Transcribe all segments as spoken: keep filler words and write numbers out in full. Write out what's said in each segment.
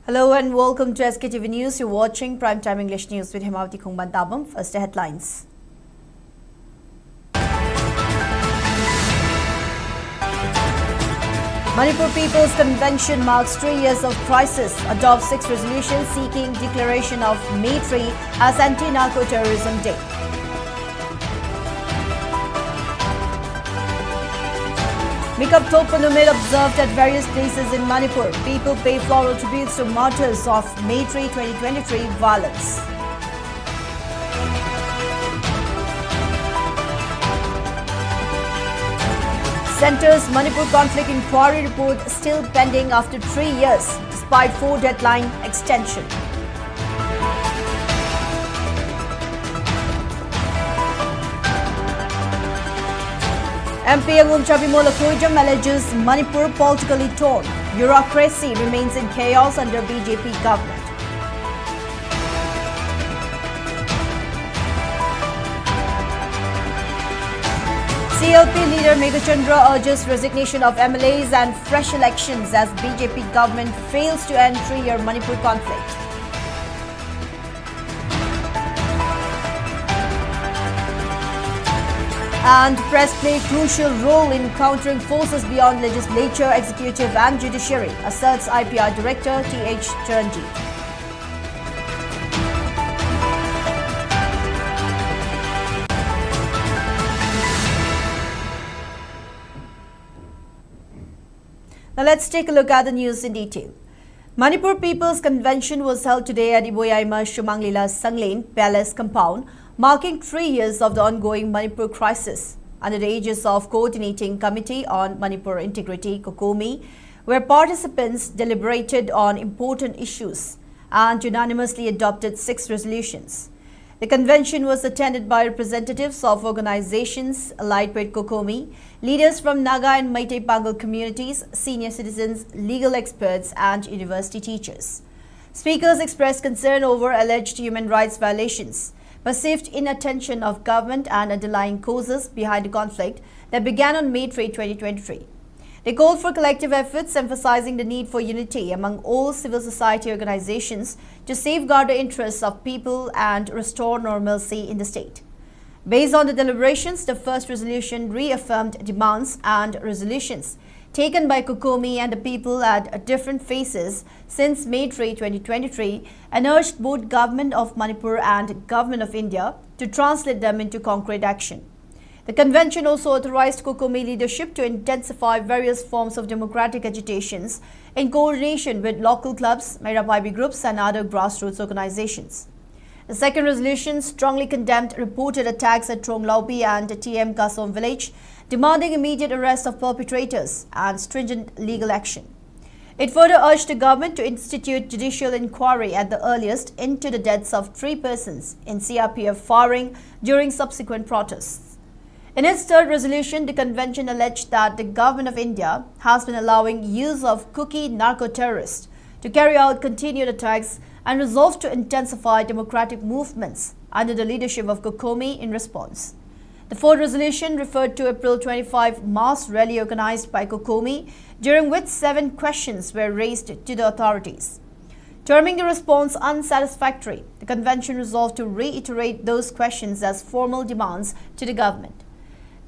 Hello and welcome to S K T V News. You're watching Prime Time English News with Hemavati Khongban Tabam. First, the headlines. Manipur People's Convention marks three years of crisis, adopts six resolutions seeking declaration of May three as Anti-Narco-Terrorism Day. Mikap Thokpa Numit observed at various places in Manipur. People pay floral tributes to martyrs of May three twenty twenty-three violence. Centre's Manipur conflict inquiry report still pending after three years, despite four deadline extension. M P Angom Chabimol Akoijam alleges Manipur politically torn. Bureaucracy remains in chaos under B J P government. C L P leader Meghachandra urges resignation of M L As and fresh elections as B J P government fails to end three-year Manipur conflict. And press play crucial role in countering forces beyond legislature, executive and judiciary, asserts I P R Director T H Charanjit. Now let's take a look at the news in detail. Manipur People's Convention was held today at Iboyaima Shumanglila Sanglen Palace compound, marking three years of the ongoing Manipur crisis. Under the aegis of Coordinating Committee on Manipur Integrity, COCOMI, where participants deliberated on important issues and unanimously adopted six resolutions. The convention was attended by representatives of organizations allied with COCOMI, leaders from Naga and Meitei Pangal communities, senior citizens, legal experts, and university teachers. Speakers expressed concern over alleged human rights violations, perceived inattention of government, and underlying causes behind the conflict that began on May three, twenty twenty-three. It called for collective efforts, emphasizing the need for unity among all civil society organizations to safeguard the interests of people and restore normalcy in the state. Based on the deliberations, the first resolution reaffirmed demands and resolutions taken by COCOMI and the people at different phases since May three, twenty twenty-three, and urged both Government of Manipur and Government of India to translate them into concrete action. The convention also authorized COCOMI leadership to intensify various forms of democratic agitations in coordination with local clubs, Meira Paibi groups, and other grassroots organizations. The second resolution strongly condemned reported attacks at Tronglaubi and T M Kasom village, demanding immediate arrest of perpetrators and stringent legal action. It further urged the government to institute judicial inquiry at the earliest into the deaths of three persons in C R P F firing during subsequent protests. In its third resolution, the convention alleged that the government of India has been allowing use of Kuki narco-terrorists to carry out continued attacks and resolved to intensify democratic movements under the leadership of COCOMI in response. The fourth resolution referred to April twenty-five mass rally organized by COCOMI, during which seven questions were raised to the authorities. Terming the response unsatisfactory, the convention resolved to reiterate those questions as formal demands to the government.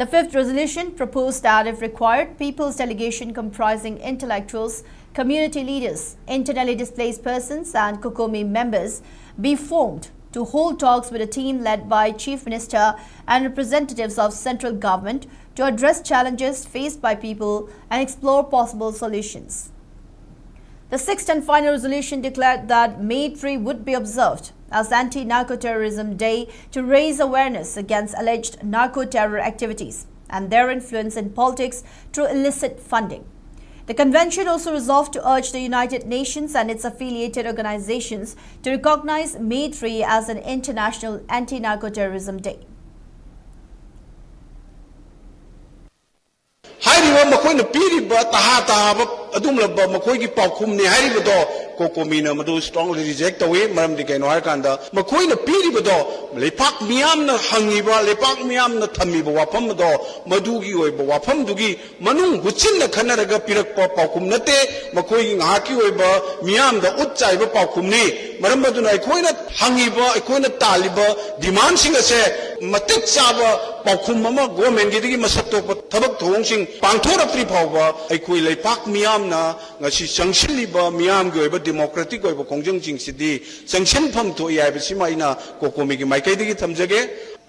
The fifth resolution proposed that, if required, people's delegation comprising intellectuals, community leaders, internally displaced persons, and COCOMI members be formed to hold talks with a team led by Chief Minister and representatives of central government to address challenges faced by people and explore possible solutions. The sixth and final resolution declared that May three would be observed as Anti-Narco-Terrorism Day to raise awareness against alleged narco-terror activities and their influence in politics through illicit funding. The convention also resolved to urge the United Nations and its affiliated organizations to recognize May three as an International Anti-Narco-Terrorism Day. ꯍꯥꯏꯔꯤꯕ ꯃꯈꯣꯏꯅ ꯄꯤꯔꯤꯕ ꯇꯍꯥ ꯇꯍꯥꯕ ꯑꯗꯨꯒꯨꯝꯂꯕ ꯃꯈꯣꯏꯒꯤ ꯄꯥꯎꯈꯨꯝꯅꯤ ꯍꯥꯏꯔꯤꯕꯗꯣ ꯀꯣꯀꯣꯃꯤꯅ ꯃꯗꯨ strongly reject ꯇꯧꯏ꯫ ꯃꯔꯝꯗꯤ ꯀꯩꯅꯣ ꯍꯥꯏꯔꯀꯥꯟꯗ, ꯃꯈꯣꯏꯅ ꯄꯤꯔꯤꯕꯗꯣ, ꯂꯩꯄꯥꯛ ꯃꯤꯌꯥꯝꯅ ꯍꯪꯉꯤꯕ, ꯂꯩꯄꯥꯛ ꯃꯤꯌꯥꯝꯅ ꯊꯝꯃꯤꯕ ꯋꯥꯐꯝ ꯑꯗꯣ, ꯃꯗꯨꯒꯤ ꯑꯣꯏꯕ ꯋꯥꯐꯝꯗꯨꯒꯤ ꯃꯅꯨꯡ ꯍꯨꯠꯆꯤꯟꯅ ꯈꯟꯅꯔꯒ ꯄꯤꯔꯛꯄ ꯄꯥꯎꯈꯨꯝ ꯅꯠꯇꯦ꯫ ꯃꯈꯣꯏꯒꯤ ꯉꯥꯏꯍꯥꯛꯀꯤ ꯑꯣꯏꯕ ꯃꯤꯌꯥꯝꯗ ꯎꯠ ꯆꯥꯏꯕ ꯄꯥꯎꯈꯨꯝꯅꯤ꯫ ꯃꯔꯝ ꯑꯗꯨꯅ ꯑꯩꯈꯣꯏꯅ ꯍꯪꯉꯤꯕ, ꯑꯩꯈꯣꯏꯅ ꯇꯥꯜꯂꯤꯕ demandꯁꯤꯡ ꯑꯁꯦ ꯃꯇꯤꯛ ꯆꯥꯕ ꯄꯥꯎꯈꯨꯝ ꯑꯃ governmentꯀꯤꯗꯒꯤ ꯃꯁꯛ ꯊꯣꯛꯄ ꯊꯕꯛ ꯊꯧꯑꯣꯡꯁꯤꯡ ꯄꯥꯡꯊꯣꯔꯛꯇ꯭ꯔꯤ ꯐꯥꯎꯕ, ꯑꯩꯈꯣꯏ ꯂꯩꯄꯥꯛ ꯃꯤꯌꯥꯝꯅ ꯉꯁꯤ ꯆꯪꯁꯤꯜꯂꯤꯕ ꯃꯤꯌꯥꯝꯒꯤ ꯑꯣꯏꯕ democratic ꯑꯣꯏꯕ ꯈꯣꯡꯖꯪꯁꯤꯡꯁꯤꯗꯤ ꯆꯪꯁꯤꯟꯐꯝ ꯊꯣꯛꯏ ꯍꯥꯏꯕꯁꯤꯃ ꯑꯩꯅ ꯀꯣꯀꯣꯃꯤꯒꯤ ꯃꯥꯏꯀꯩꯗꯒꯤ ꯊꯝꯖꯒꯦ꯫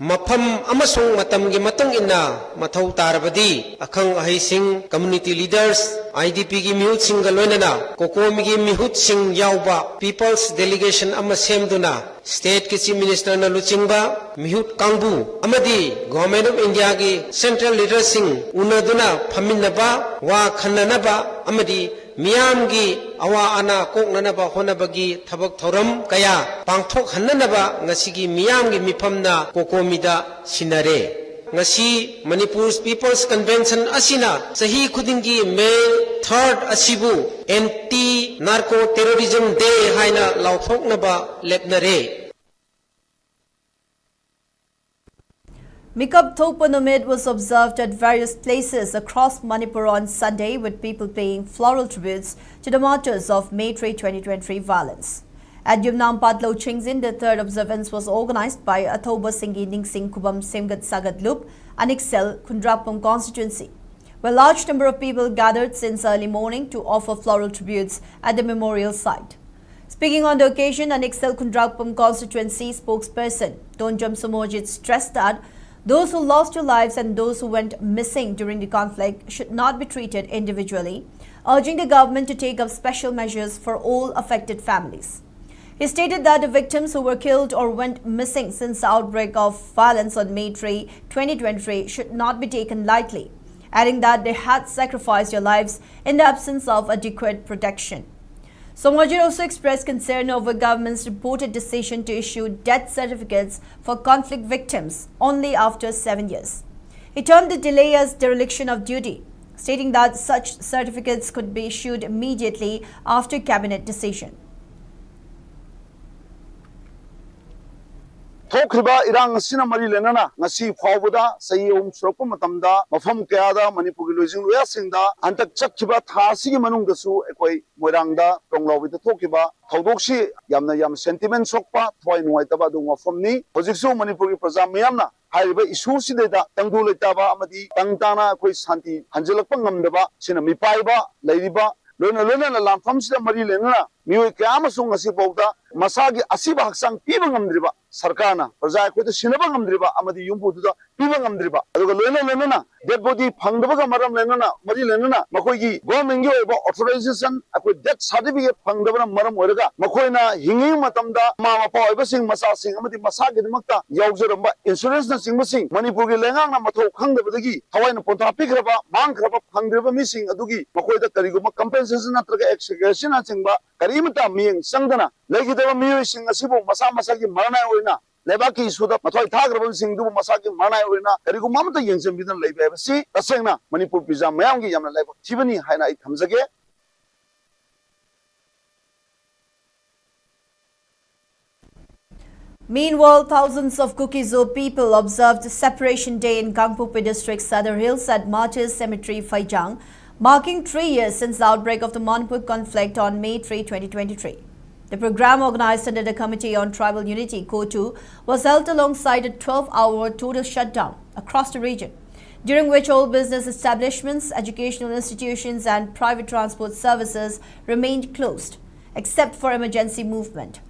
ꯃꯐꯝ ꯑꯃꯁꯨꯡ ꯃꯇꯝꯒꯤ ꯃꯇꯨꯡ ꯏꯟꯅ ꯃꯊꯧ ꯇꯥꯔꯕꯗꯤ ꯑꯈꯪ ꯑꯍꯩꯁꯤꯡ, community leaders, IDPꯒꯤ ꯃꯤꯍꯨꯠꯁꯤꯡꯒ ꯂꯣꯏꯅꯅ ꯀꯣꯀꯣꯃꯤꯒꯤ ꯃꯤꯍꯨꯠꯁꯤꯡ ꯌꯥꯎꯕ People's Delegation ꯑꯃ ꯁꯦꯝꯗꯨꯅ stateꯀꯤ Chief Ministerꯅ ꯂꯨꯆꯤꯡꯕ ꯃꯤꯍꯨꯠ ꯀꯥꯡꯕꯨ ꯑꯃꯗꯤ Government of Indiaꯒꯤ central leaderꯁꯤꯡ ꯎꯅꯗꯨꯅ ꯐꯝꯃꯤꯟꯅꯕ, ꯋꯥ ꯈꯟꯅꯅꯕ ꯑꯃꯗꯤ ꯃꯤꯌꯥꯝꯒꯤ ꯑꯋꯥ ꯑꯅꯥ ꯀꯣꯛꯅꯅꯕ ꯍꯣꯠꯅꯕꯒꯤ ꯊꯕꯛ ꯊꯧꯔꯝ ꯀꯌꯥ ꯄꯥꯡꯊꯣꯛꯍꯟꯅꯅꯕ ꯉꯁꯤꯒꯤ ꯃꯤꯌꯥꯝꯒꯤ ꯃꯤꯐꯝꯅ ꯀꯣꯀꯣꯃꯤꯗ ꯁꯤꯟꯅꯔꯦ꯫ ꯉꯁꯤ Manipur People's Convention ꯑꯁꯤꯅ ꯆꯍꯤ ꯈꯨꯗꯤꯡꯒꯤ May third ꯑꯁꯤꯕꯨ Anti Narco Terrorism Day ꯍꯥꯏꯅ ꯂꯥꯎꯊꯣꯛꯅꯕ ꯂꯦꯞꯅꯔꯦ꯫ Mikap Thokpa Numit was observed at various places across Manipur on Sunday, with people paying floral tributes to the martyrs of May three, twenty twenty-three violence. At Yumnam Patlo Chingzin, the third observance was organized by Athoba Singhi Ningsing Khubam Semgat Sagat Lup, Aniksel, Khundrakpam constituency, where large number of people gathered since early morning to offer floral tributes at the memorial site. Speaking on the occasion, Aniksel Khundrakpam constituency spokesperson Donjam Sumojit stressed that those who lost their lives and those who went missing during the conflict should not be treated individually, urging the government to take up special measures for all affected families. He stated that the victims who were killed or went missing since the outbreak of violence on May three, twenty twenty-three should not be taken lightly, adding that they had sacrificed their lives in the absence of adequate protection. Somajir also expressed concern over government's reported decision to issue death certificates for conflict victims only after seven years. He termed the delay as dereliction of duty, stating that such certificates could be issued immediately after cabinet decision. ꯊꯣꯛꯈ꯭ꯔꯤꯕ ꯏꯔꯥꯡ ꯑꯁꯤꯅ ꯃꯔꯤ ꯂꯩꯅꯅ ꯉꯁꯤ ꯐꯥꯎꯕꯗ ꯆꯍꯤ ꯑꯍꯨꯝ ꯁꯨꯔꯛꯄ ꯃꯇꯝꯗ ꯃꯐꯝ ꯀꯌꯥꯗ ꯃꯅꯤꯄꯨꯔꯒꯤ ꯂꯣꯏꯖꯤꯡ ꯂꯣꯌꯥꯁꯤꯡꯗ ꯍꯟꯗꯛ ꯆꯠꯈꯤꯕ ꯊꯥ ꯑꯁꯤꯒꯤ ꯃꯅꯨꯡꯗꯁꯨ ꯑꯩꯈꯣꯏ ꯃꯣꯏꯔꯥꯡꯗ ꯇꯣꯡꯂꯥꯎꯕꯤꯗ ꯊꯣꯛꯈꯤꯕ ꯊꯧꯗꯣꯛꯁꯤ ꯌꯥꯝꯅ ꯌꯥꯝ ꯁꯦꯟꯇꯤꯃꯦꯟ ꯁꯣꯛꯄ, ꯊꯋꯥꯏ ꯅꯨꯡꯉꯥꯏꯇꯕ ꯑꯗꯨꯒꯨꯝꯕ ꯋꯥꯐꯝꯅꯤ꯫ ꯍꯧꯖꯤꯛꯁꯨ ꯃꯅꯤꯄꯨꯔꯒꯤ ꯄ꯭ꯔꯖꯥ ꯃꯤꯌꯥꯝꯅ ꯍꯥꯏꯔꯤꯕ ꯏꯁꯨꯁꯤꯗꯩꯗ ꯇꯪꯗꯨ ꯂꯩꯇꯥꯕ ꯑꯃꯗꯤ ꯇꯪ ꯇꯥꯅ ꯑꯩꯈꯣꯏ ꯁꯥꯟꯇꯤ ꯍꯟꯖꯤꯜꯂꯛꯄ ꯉꯝꯗꯕ ꯁꯤꯅ ꯃꯤꯄꯥꯏꯕ ꯂꯩꯔꯤꯕ, ꯂꯣꯏꯅ ꯂꯣꯏꯅꯅ ꯂꯥꯟꯐꯝꯁꯤꯗ ꯃꯔꯤ ꯂꯩꯅꯅ ꯃꯤꯑꯣꯏ ꯀꯌꯥ ꯑꯃꯁꯨ ꯉꯁꯤ ꯐꯥꯎꯗ ꯃꯁꯥꯒꯤ ꯑꯁꯤꯕ ꯍꯛꯆꯥꯡ ꯄꯤꯕ ꯉꯝꯗ꯭ꯔꯤꯕ, ꯁꯔꯀꯥꯔꯅ ꯄ꯭ꯔꯖꯥ ꯑꯩꯈꯣꯏꯗ ꯁꯤꯟꯅꯕ ꯉꯝꯗ꯭ꯔꯤꯕ ꯑꯃꯗꯤ ꯌꯨꯝꯕꯨꯗꯨꯗ ꯄꯤꯕ ꯉꯝꯗ꯭ꯔꯤꯕ, ꯑꯗꯨꯒ ꯂꯣꯏꯅ ꯂꯣꯏꯅꯅ ꯗꯦꯠ ꯕꯣꯗꯤ ꯐꯪꯗꯕꯒ ꯃꯔꯝ ꯂꯩꯅꯅ ꯃꯔꯤ ꯂꯩꯅꯅ ꯃꯈꯣꯏꯒꯤ ꯒꯣꯔꯃꯦꯟꯒꯤ ꯑꯣꯏꯕ ꯑꯣꯊꯣꯔꯥꯏꯖꯦꯁꯟ, ꯑꯩꯈꯣꯏ ꯗꯦꯠ ꯁꯥꯔꯇꯤꯐꯤꯀꯦꯠ ꯐꯪꯗꯕꯅ ꯃꯔꯝ ꯑꯣꯏꯔꯒ ꯃꯈꯣꯏꯅ ꯍꯤꯡꯉꯤꯉꯩ ꯃꯇꯝꯗ ꯃꯃꯥ ꯃꯄꯥ ꯑꯣꯏꯕꯁꯤꯡ, ꯃꯆꯥꯁꯤꯡ ꯑꯃꯗꯤ ꯃꯁꯥꯒꯤꯗꯃꯛꯇ ꯌꯥꯎꯖꯔꯝꯕ ꯏꯟꯁꯨꯔꯦꯟꯁꯅꯆꯤꯡꯕꯁꯤꯡ ꯃꯅꯤꯄꯨꯔꯒꯤ ꯂꯩꯉꯥꯛꯅ ꯃꯊꯧ ꯈꯪꯗꯕꯗꯒꯤ ꯊꯋꯥꯏꯅ ꯄꯣꯟꯊꯥ ꯄꯤꯈ꯭ꯔꯕ, ꯃꯥꯡꯈ꯭ꯔꯕ, ꯐꯪꯗ꯭ꯔꯕ ꯃꯤꯁꯤꯡ ꯑꯗꯨꯒꯤ ꯃꯈꯣꯏꯗ ꯀꯔꯤꯒꯨꯝꯕ ꯀꯝꯄꯦꯟꯁꯦꯁꯟ ꯅꯠꯇ꯭ꯔꯒ ꯑꯦꯛꯁꯒ꯭ꯔꯦꯁꯟꯅꯆꯤꯡꯕ ꯀꯔꯤꯃꯠꯇ ꯃꯤꯠꯌꯦꯡ ꯆꯪꯗꯅ ꯂꯩꯈꯤꯗꯕ ꯃꯤꯑꯣꯏꯁꯤꯡ ꯑꯁꯤꯕꯨ ꯃꯁꯥ ꯃꯁꯥꯒꯤ ꯃꯔꯥꯅꯥꯏ ꯑꯣꯏꯅ ꯂꯩꯕꯥꯛꯀꯤ ꯏꯁꯨꯗ ꯃꯊ꯭ꯋꯥꯏ ꯊꯥꯈ꯭ꯔꯕꯁꯤꯡꯗꯨꯕꯨ ꯃꯁꯥꯒꯤ ꯃꯔꯥꯅꯥꯏ ꯑꯣꯏꯅ ꯀꯔꯤꯒꯨꯝꯕ ꯑꯃꯠꯇ ꯌꯦꯡꯁꯤꯟꯕꯤꯗꯅ ꯂꯩꯕ ꯍꯥꯏꯕꯁꯤ ꯇꯁꯦꯡꯅ ꯃꯅꯤꯄꯨꯔ ꯄ꯭ꯔꯖꯥ ꯃꯌꯥꯝꯒꯤ ꯌꯥꯝꯅ ꯂꯥꯏꯕꯛ ꯊꯤꯕꯅꯤ ꯍꯥꯏꯅ ꯑꯩ ꯊꯝꯖꯒꯦ꯫ Meanwhile, thousands of Kuki-Zo people observed Separation Day in Kangpokpi District, Sadar Hills at Martyrs Cemetery, Phaijang, marking three years since the outbreak of the Manipur conflict on May three, twenty twenty-three. The program, organized under the Committee on Tribal Unity, COTU, was held alongside a twelve-hour total shutdown across the region, during which all business establishments, educational institutions, and private transport services remained closed, except for emergency movement.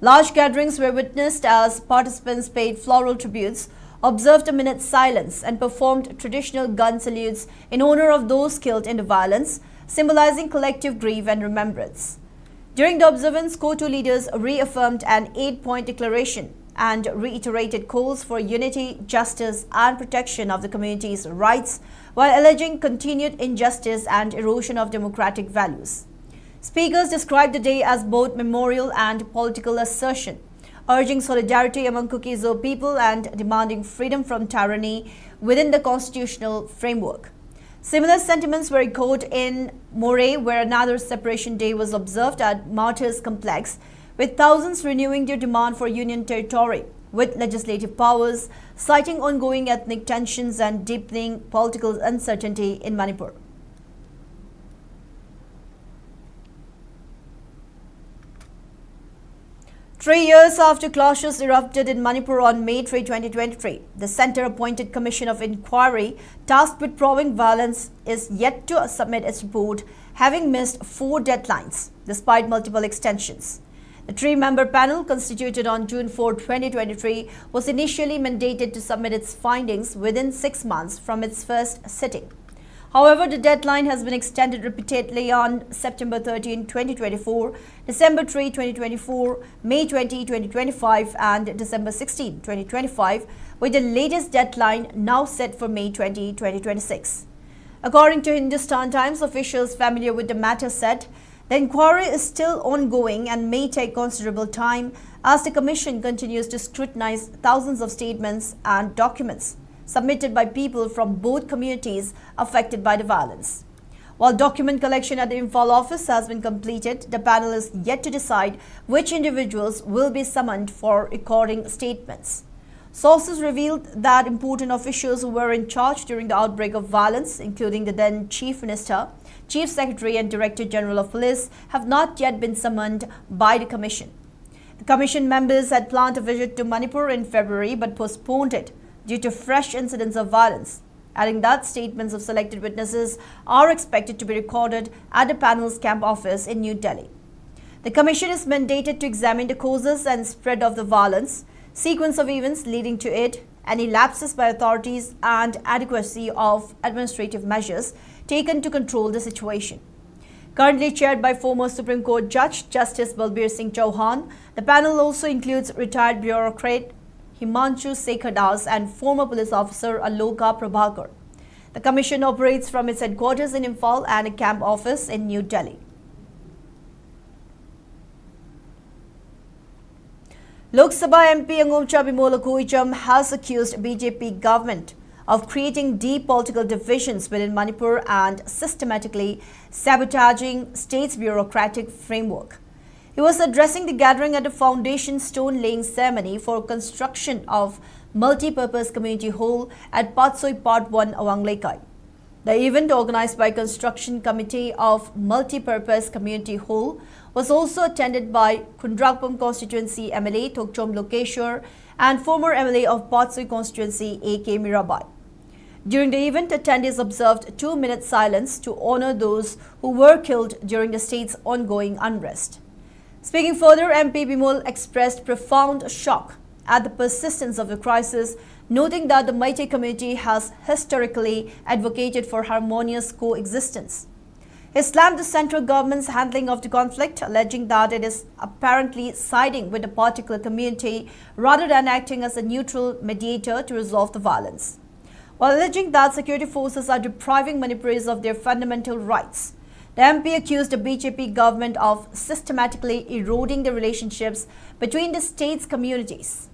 Large gatherings were witnessed as participants paid floral tributes, observed a minute's silence, and performed traditional gun salutes in honor of those killed in the violence, symbolizing collective grief and remembrance. During the observance, COTU leaders reaffirmed an eight-point declaration and reiterated calls for unity, justice, and protection of the community's rights, while alleging continued injustice and erosion of democratic values. Speakers described the day as both memorial and political assertion, urging solidarity among Kuki-Zo people and demanding freedom from tyranny within the constitutional framework. Similar sentiments were echoed in Moreh, where another separation day was observed at Martyrs Complex, with thousands renewing their demand for Union territory, with legislative powers, citing ongoing ethnic tensions and deepening political uncertainty in Manipur. Three years after clashes erupted in Manipur on May three, twenty twenty-three, the Centre-appointed Commission of Inquiry tasked with probing violence is yet to submit its report, having missed four deadlines despite multiple extensions. The three-member panel, constituted on June fourth, twenty twenty-three, was initially mandated to submit its findings within six months from its first sitting. However, the deadline has been extended repeatedly on September thirteenth, twenty twenty-four, December three, twenty twenty-four, May twenty, twenty twenty-five, and December sixteenth, twenty twenty-five, with the latest deadline now set for May twenty, twenty twenty-six. According to Hindustan Times, officials familiar with the matter said the inquiry is still ongoing and may take considerable time as the commission continues to scrutinize thousands of statements and documents submitted by people from both communities affected by the violence. While document collection at the Imphal office has been completed, the panel is yet to decide which individuals will be summoned for recording statements. Sources revealed that important officials who were in charge during the outbreak of violence, including the then Chief Minister, Chief Secretary, and Director General of Police, have not yet been summoned by the commission. The commission members had planned a visit to Manipur in February but postponed it due to fresh incidents of violence, adding that statements of selected witnesses are expected to be recorded at the panel's camp office in New Delhi. The commission is mandated to examine the causes and spread of the violence, sequence of events leading to it, any lapses by authorities, and adequacy of administrative measures taken to control the situation. Currently chaired by former Supreme Court Judge Justice Balbir Singh Chauhan, the panel also includes retired bureaucrat Himanshu Sekhar Das and former police officer Aloka Prabhakar. The commission operates from its headquarters in Imphal and a camp office in New Delhi. Lok Sabha M P Angomcha Bimol Akoijam has accused B J P government of creating deep political divisions within Manipur and systematically sabotaging state's bureaucratic framework. He was addressing the gathering at the foundation stone laying ceremony for construction of multi-purpose community hall at Patsoi Part one Awang Leikai. The event, organized by Construction Committee of Multi-Purpose Community Hall, was also attended by Khundrakpam Constituency M L A Thokchom Lokeshwar and former M L A of Patsoi Constituency A K Mirabai. During the event, attendees observed two-minute silence to honor those who were killed during the state's ongoing unrest. Speaking further, M P Bimol expressed profound shock at the persistence of the crisis, noting that the Meitei community has historically advocated for harmonious coexistence. He slammed the central government's handling of the conflict, alleging that it is apparently siding with the particular community rather than acting as a neutral mediator to resolve the violence. While alleging that security forces are depriving Manipuris of their fundamental rights, the M P accused the B J P government of systematically eroding the relationships between the state's communities.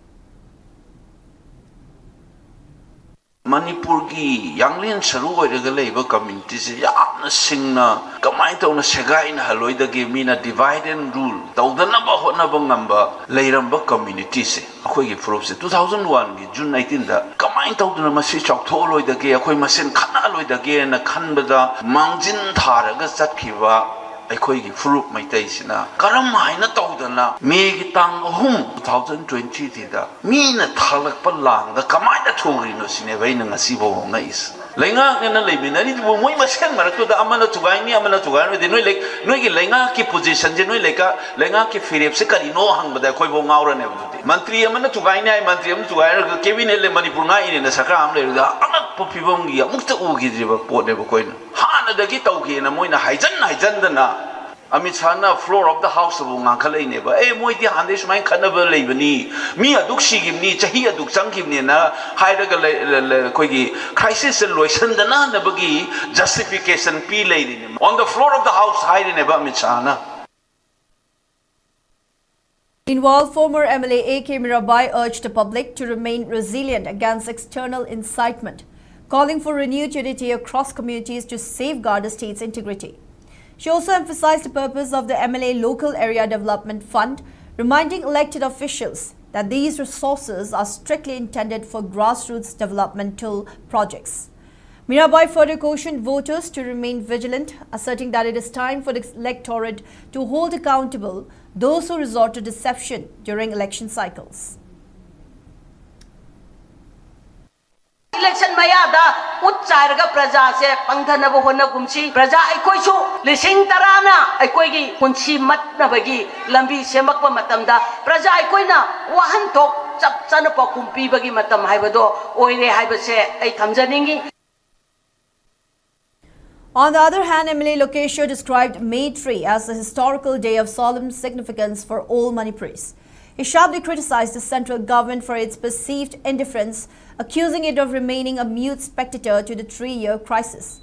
ꯃꯅꯤꯄꯨꯔꯒꯤ ꯌꯥꯡꯂꯦꯟ ꯁꯔꯨ ꯑꯣꯏꯔꯒ ꯂꯩꯕ ꯀꯝꯃ꯭ꯌꯨꯅꯤꯇꯤꯁꯦ ꯌꯥꯝꯅ ꯁꯤꯡꯅ ꯀꯃꯥꯏꯅ ꯇꯧꯅ ꯁꯦꯒꯥꯏꯅꯍꯜꯂꯣꯏꯗꯒꯦ, ꯃꯤꯅ divide and rule ꯇꯧꯗꯅꯕ ꯍꯣꯠꯅꯕ ꯉꯝꯕ ꯂꯩꯔꯝꯕ ꯀꯝꯃ꯭ꯌꯨꯅꯤꯇꯤꯁꯦ, ꯑꯩꯈꯣꯏꯒꯤ ꯐꯨꯔꯨꯞꯁꯦ two thousand one ꯒꯤ June eighteen ꯗ ꯀꯃꯥꯏꯅ ꯇꯧꯗꯅ ꯃꯁꯤ ꯆꯥꯎꯊꯣꯛꯍꯜꯂꯣꯏꯗꯒꯦ, ꯑꯩꯈꯣꯏ ꯃꯁꯦꯟ ꯈꯠꯅꯍꯜꯂꯣꯏꯗꯒꯦꯅ ꯈꯟꯕꯗ ꯃꯥꯡꯖꯤꯟ ꯊꯥꯔꯒ ꯆꯠꯈꯤꯕ ꯑꯩꯈꯣꯏꯒꯤ ꯐꯨꯔꯨꯞ ꯃꯩꯇꯩꯁꯤꯅ ꯀꯔꯝ ꯍꯥꯏꯅ ꯇꯧꯗꯅ ꯃꯦꯒꯤ ꯇꯥꯡ ꯑꯍꯨꯝ, two thousand twenty ꯁꯤꯗ ꯃꯤꯅ ꯊꯥꯒꯠꯂꯛꯄ ꯂꯥꯡꯗ ꯀꯃꯥꯏꯅ ꯊꯨꯒ꯭ꯔꯤꯅꯣ ꯁꯤꯅꯦꯕ ꯑꯩꯅ ꯉꯁꯤꯐꯥꯎ ꯉꯛꯏꯁꯦ꯫ ꯂꯩꯉꯥꯛꯅꯦꯅ ꯂꯩꯃꯤꯟꯅꯔꯤꯗꯨꯕꯨ ꯃꯣꯏ ꯃꯁꯦꯟ ꯃꯔꯛꯇꯨꯗ ꯑꯃꯅ ꯊꯨꯒꯥꯏꯅꯤ, ꯑꯃꯅ ꯊꯨꯒꯥꯏꯔꯣꯏꯗꯤ, ꯅꯣꯏ ꯂꯩ-, ꯅꯣꯏꯒꯤ ꯂꯩꯉꯥꯛꯀꯤ position ꯁꯦ, ꯅꯣꯏ ꯂꯩꯀꯥ-, ꯂꯩꯉꯥꯛꯀꯤ ꯐꯤꯔꯦꯞꯁꯦ ꯀꯔꯤꯅꯣ ꯍꯪꯕꯗ ꯑꯩꯈꯣꯏꯐꯥꯎ ꯉꯥꯎꯔꯅꯦꯕ꯫ ꯑꯗꯨꯗꯤ ꯃꯟꯇ꯭ꯔꯤ ꯑꯃꯅ ꯊꯨꯒꯥꯏꯅꯤ ꯍꯥꯏ, ꯃꯟꯇ꯭ꯔꯤ ꯑꯃꯅ ꯊꯨꯒꯥꯏꯔꯒ cabinet ꯂꯩ, ꯃꯅꯤꯄꯨꯔ ꯉꯥꯛꯏꯅꯦꯅ ꯁꯔꯀꯥꯔ ꯑꯃ ꯂꯩꯔꯒ ꯑꯉꯛꯄ ꯐꯤꯕꯝꯒꯤ ꯑꯃꯨꯛꯇ ꯎꯈꯤꯗ꯭ꯔꯤꯕ ꯄꯣꯠꯅꯦꯕ ꯑꯩꯈꯣꯏꯅ꯫ ꯍꯥꯟꯅꯗꯒꯤ ꯇꯧꯒꯦꯅ ꯃꯣꯏꯅ ꯍꯥꯏꯖꯟ ꯍꯥꯏꯖꯟꯗꯅ Amit ꯁꯥꯍꯅ floor of the house ꯇꯕꯨ ꯉꯥꯡꯈꯠꯂꯛꯏꯅꯦꯕ꯫ ꯑꯦ, ꯃꯣꯏꯗꯤ ꯍꯥꯟꯅꯗꯩ ꯁꯨꯃꯥꯏꯅ ꯈꯠꯅꯕ ꯂꯩꯕꯅꯤ, ꯃꯤ ꯑꯗꯨꯛ ꯁꯤꯈꯤꯕꯅꯤ, ꯆꯍꯤ ꯑꯗꯨꯛ ꯆꯪꯈꯤꯕꯅꯤꯅ ꯍꯥꯏꯔꯒ ꯂꯩ-, ꯂꯩ-, ꯂꯩ-, ꯑꯩꯈꯣꯏꯒꯤ crisis ꯁꯦ ꯂꯣꯏꯁꯟꯗꯅꯅꯕꯒꯤ justification ꯄꯤ ꯂꯩꯔꯤꯅꯦ꯫ On the floor of the house ꯍꯥꯏꯔꯤꯅꯦꯕ Amit ꯁꯥꯍꯅ꯫ Meanwhile, former M L A A K Mirabai urged the public to remain resilient against external incitement, calling for renewed unity across communities to safeguard the state's integrity. She also emphasized the purpose of the M L A Local Area Development Fund, reminding elected officials that these resources are strictly intended for grassroots developmental projects. Mirabai further cautioned voters to remain vigilant, asserting that it is time for the electorate to hold accountable those who resort to deception during election cycles. Election ꯃꯌꯥꯗ ꯎꯠ ꯆꯥꯏꯔꯒ ꯄ꯭ꯔꯖꯥꯁꯦ ꯄꯪꯊꯅꯕ ꯍꯣꯠꯅꯒꯨꯝꯁꯤ꯫ ꯄ꯭ꯔꯖꯥ ꯑꯩꯈꯣꯏꯁꯨ ꯂꯤꯁꯤꯡ ꯇꯔꯥꯅ ꯑꯩꯈꯣꯏꯒꯤ ꯄꯨꯟꯁꯤ ꯃꯠꯅꯕꯒꯤ ꯂꯝꯕꯤ ꯁꯦꯝꯃꯛꯄ ꯃꯇꯝꯗ ꯄ꯭ꯔꯖꯥ ꯑꯩꯈꯣꯏꯅ ꯋꯥꯍꯟꯊꯣꯛ ꯆꯞ ꯆꯥꯅ ꯄꯥꯎꯈꯨꯝ ꯄꯤꯕꯒꯤ ꯃꯇꯝ ꯍꯥꯏꯕꯗꯣ ꯑꯣꯏꯔꯦ ꯍꯥꯏꯕꯁꯦ ꯑꯩ ꯊꯝꯖꯅꯤꯡꯏ꯫ On the other hand, M L A Lokeshwar described May three as a historical day of solemn significance for all Manipuris. He sharply criticized the central government for its perceived indifference, accusing it of remaining a mute spectator to the three-year crisis.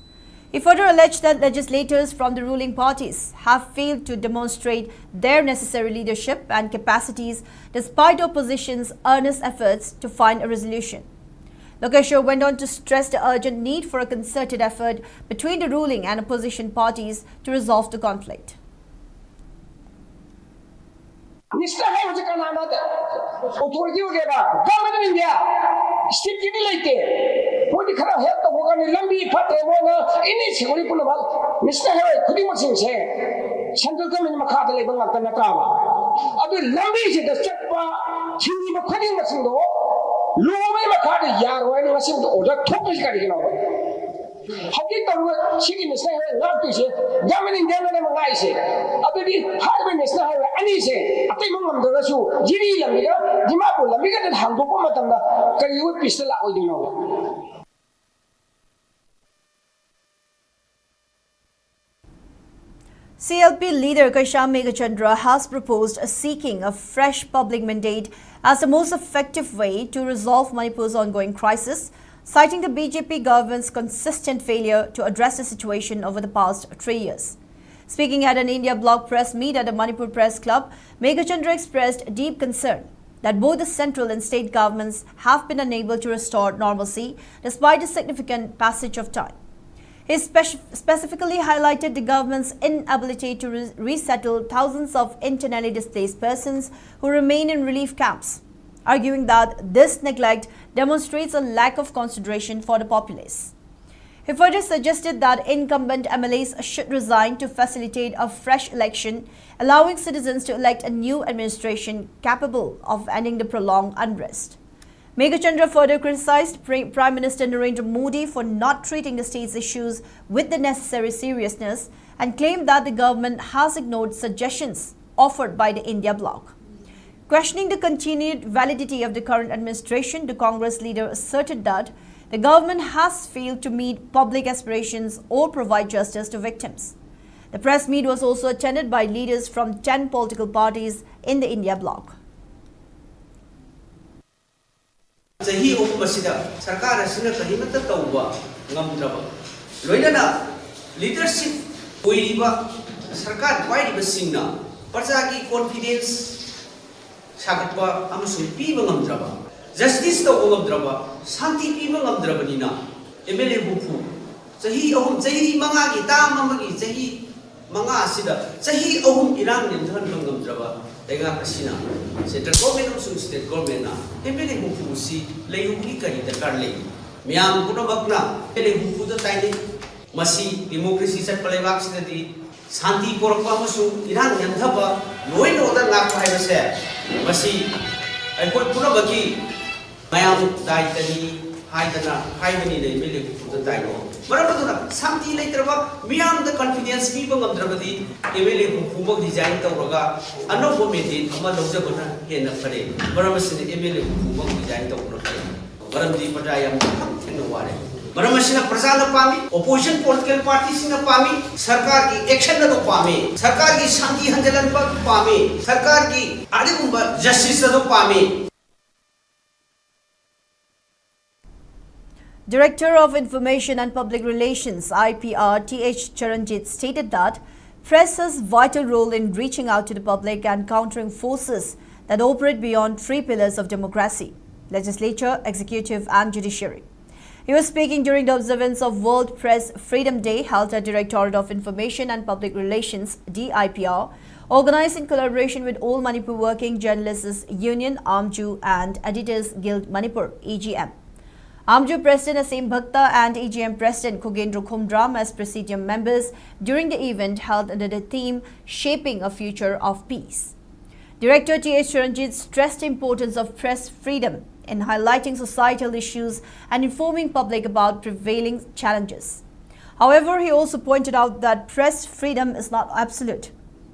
He further alleged that legislators from the ruling parties have failed to demonstrate their necessary leadership and capacities despite opposition's earnest efforts to find a resolution. Lokeshwar went on to stress the urgent need for a concerted effort between the ruling and opposition parties to resolve the conflict. National highway ꯁꯦ ꯀꯅꯥꯅ authority ꯑꯣꯏꯒꯦꯕ? Government of India꯫ State ꯀꯤꯗꯤ ꯂꯩꯇꯦ꯫ ꯃꯣꯏꯗꯤ ꯈꯔ help ꯇꯧꯕ ꯀꯥꯟꯗ ꯂꯝꯕꯤ ꯐꯠꯇ꯭ꯔꯦ ꯃꯣꯏꯅ any security ꯄꯨꯝꯅꯃꯛ national highway ꯈꯨꯗꯤꯡꯃꯛꯁꯤꯡꯁꯦ central government ꯃꯈꯥꯗ ꯂꯩꯕ ꯉꯥꯛꯇ ꯅꯠꯇ꯭ꯔꯕ? ꯑꯗꯨ ꯂꯝꯕꯤꯁꯤꯗ ꯆꯠꯄ ꯊꯤꯡꯉꯤꯕ ꯈꯨꯗꯤꯡꯃꯛꯁꯤꯡꯗꯣ ꯂꯣꯕꯒꯤ ꯃꯈꯥꯗ ꯌꯥꯔꯣꯏ ꯍꯥꯏꯅ ꯉꯁꯤꯐꯥꯎꯗ order ꯊꯣꯛꯇ꯭ꯔꯤꯁꯤ ꯀꯔꯤꯒꯤꯅꯣꯕ? ꯍꯧꯖꯤꯛ ꯇꯧꯔꯤꯕ ꯁꯤꯒꯤ national highway ꯉꯥꯛꯇꯣꯏꯁꯦ government of India ꯅꯦꯕ ꯉꯥꯛꯏꯁꯦ꯫ ꯑꯗꯨꯗꯤ ꯍꯥꯏꯔꯤꯕ national highway ꯑꯅꯤꯁꯦ ꯑꯇꯩ ꯃꯐꯝ ꯉꯝꯗ꯭ꯔꯒꯁꯨ ꯖꯤꯔꯤ ꯂꯝꯕꯤꯒ ꯗꯤꯃꯥꯄꯨꯔ ꯂꯝꯕꯤꯒ ꯍꯥꯡꯗꯣꯛꯄ ꯃꯇꯝꯗ ꯀꯔꯤꯒꯤ peace ꯇ ꯂꯥꯛꯑꯣꯏꯗꯣꯏꯅꯣꯕ? C L P leader Keisham Meghachandra has proposed a seeking of fresh public mandate as the most effective way to resolve Manipur's ongoing crisis, citing the B J P government's consistent failure to address the situation over the past three years. Speaking at an India Bloc press meet at the Manipur Press Club, Meghachandra expressed deep concern that both the central and state governments have been unable to restore normalcy despite a significant passage of time. He spec- specifically highlighted the government's inability to re- resettle thousands of internally displaced persons who remain in relief camps, arguing that this neglect demonstrates a lack of consideration for the populace. He further suggested that incumbent M L As should resign to facilitate a fresh election, allowing citizens to elect a new administration capable of ending the prolonged unrest. Meghachandra further criticized Pri- Prime Minister Narendra Modi for not treating the state's issues with the necessary seriousness and claimed that the government has ignored suggestions offered by the India Bloc. Questioning the continued validity of the current administration, the Congress leader asserted that the government has failed to meet public aspirations or provide justice to victims. The press meet was also attended by leaders from ten political parties in the India Bloc. ꯆꯍꯤ ꯑꯍꯨꯝ ꯑꯁꯤꯗ ꯁꯔꯀꯥꯔ ꯑꯁꯤꯅ ꯀꯔꯤꯃꯠꯇ ꯇꯧꯕ ꯉꯝꯗ꯭ꯔꯕ, ꯂꯣꯏꯅꯅ leadership ꯑꯣꯏꯔꯤꯕ ꯁꯔꯀꯥꯔ ꯄꯥꯏꯔꯤꯕꯁꯤꯡꯅ ꯄ꯭ꯔꯖꯥꯒꯤ ꯀꯣꯟꯐꯤꯗꯦꯟꯁ ꯁꯥꯒꯠꯄ ꯑꯃꯁꯨꯡ ꯄꯤꯕ ꯉꯝꯗ꯭ꯔꯕ, ꯖꯁꯇꯤꯁ ꯇꯧꯕ ꯉꯝꯗ꯭ꯔꯕ, ꯁꯥꯟꯇꯤ ꯄꯤꯕ ꯉꯝꯗ꯭ꯔꯕꯅꯤꯅ ꯑꯦꯝ ꯑꯦꯜ ꯑꯦ ꯍꯨꯝꯐꯨ ꯆꯍꯤ ꯑꯍꯨꯝ, ꯆꯍꯤ ꯃꯉꯥꯒꯤ ꯇꯥꯝ ꯑꯃꯒꯤ ꯆꯍꯤ ꯃꯉꯥ ꯑꯁꯤꯗ ꯆꯍꯤ ꯑꯍꯨꯝ ꯏꯔꯥꯡ ꯅꯦꯝꯊꯍꯟꯕ ꯉꯝꯗ꯭ꯔꯕ ꯂꯩꯉꯥꯛ ꯑꯁꯤꯅ, ꯁꯦꯟꯇ꯭ꯔꯦꯜ ꯒꯣꯔꯃꯦꯟ ꯑꯃꯁꯨꯡ ꯁ꯭ꯇꯦꯠ ꯒꯣꯔꯃꯦꯟꯅ ꯑꯦꯝ ꯑꯦꯜ ꯑꯦ ꯍꯨꯝꯐꯨ ꯑꯁꯤ ꯂꯩꯔꯨꯕꯒꯤ ꯀꯔꯤ ꯗꯔꯀꯥꯔ ꯂꯩ? ꯃꯤꯌꯥꯝ ꯄꯨꯝꯅꯃꯛꯅ ꯑꯦꯝ ꯑꯦꯜ ꯑꯦ ꯍꯨꯝꯐꯨꯗ ꯇꯥꯏꯅꯩ꯫ ꯃꯁꯤ ꯗꯦꯃꯣꯀ꯭ꯔꯦꯁꯤ ꯆꯠꯄ ꯂꯩꯕꯥꯛꯁꯤꯗꯗꯤ ꯁꯥꯟꯇꯤ ꯄꯨꯔꯛꯄ ꯑꯃꯁꯨꯡ ꯏꯔꯥꯡ ꯅꯦꯝꯊꯕ, law and order ꯉꯥꯛꯄ ꯍꯥꯏꯕꯁꯦ, ꯃꯁꯤ ꯑꯩꯈꯣꯏ ꯄꯨꯝꯅꯃꯛꯀꯤ ꯃꯌꯥꯝ ꯗꯥꯏꯇꯅꯤ ꯍꯥꯏꯗꯅ ꯍꯥꯏꯕꯅꯤꯅ ꯑꯦꯝ ꯑꯦꯜ ꯑꯦ ꯍꯨꯝꯐꯨꯗ ꯇꯥꯏꯅꯣ꯫ ꯃꯔꯝ ꯑꯗꯨꯅ ꯁꯥꯟꯇꯤ ꯂꯩꯇ꯭ꯔꯕ, ꯃꯤꯌꯥꯝꯗ ꯀꯟꯐꯤꯗꯦꯟꯁ ꯄꯤꯕ ꯉꯝꯗ꯭ꯔꯕꯗꯤ ꯑꯦꯝ ꯑꯦꯜ ꯑꯦ ꯍꯨꯝꯐꯨꯃꯛ ꯔꯤꯖꯥꯏꯟ ꯇꯧꯔꯒ ꯑꯅꯧꯕ ꯃꯦꯟꯗꯦꯠ ꯑꯃ ꯂꯧꯖꯕꯅ ꯍꯦꯟꯅ ꯐꯔꯦ꯫ ꯃꯔꯝ ꯑꯁꯤꯅ ꯑꯦꯝ ꯑꯦꯜ ꯑꯦ ꯍꯨꯝꯐꯨꯃꯛ ꯔꯤꯖꯥꯏꯟ ꯇꯧꯕꯅ ꯐꯔꯦ꯫ ꯃꯔꯝꯗꯤ ꯄ꯭ꯔꯖꯥ ꯌꯥꯝ ꯈꯝ ꯊꯦꯡꯅ ꯋꯥꯔꯦ꯫ ꯃꯔꯝ ꯑꯁꯤꯅ ꯄ꯭ꯔꯖꯥꯅ ꯄꯥꯝꯃꯤ, ꯑꯣꯄꯣꯖꯤꯁꯟ ꯄꯣꯂꯤꯇꯤꯀꯦꯜ ꯄꯥꯔꯇꯤꯁꯤꯡꯅ ꯄꯥꯝꯃꯤ, ꯁꯔꯀꯥꯔꯒꯤ ꯑꯦꯛꯁꯟ ꯑꯗꯨ ꯄꯥꯝꯃꯤ, ꯁꯔꯀꯥꯔꯒꯤ ꯁꯥꯟꯇꯤ ꯍꯟꯖꯤꯜꯍꯟꯕ ꯄꯥꯝꯃꯤ, ꯁꯔꯀꯥꯔꯒꯤ ꯑꯗꯨꯒꯨꯝꯕ ꯖꯁꯇꯤꯁ ꯑꯗꯨ ꯄꯥꯝꯃꯤ꯫ Director of Information and Public Relations, I P R, T H Charanjit, stated that Press has vital role in reaching out to the public and countering forces that operate beyond three pillars of democracy: legislature, executive, and judiciary. He was speaking during the observance of World Press Freedom Day, held at Directorate of Information and Public Relations, D I P R, organized in collaboration with All Manipur Working Journalists Union, AMJU, and Editors Guild Manipur, E G M. AMJU President Aseem Bhakta and E G M President Khogendra Khumdram as presidium members during the event held under the theme Shaping a Future of Peace. Director T H Ranjit stressed the importance of press freedom in highlighting societal issues and informing public about prevailing challenges. However, he also pointed out that press freedom is not absolute,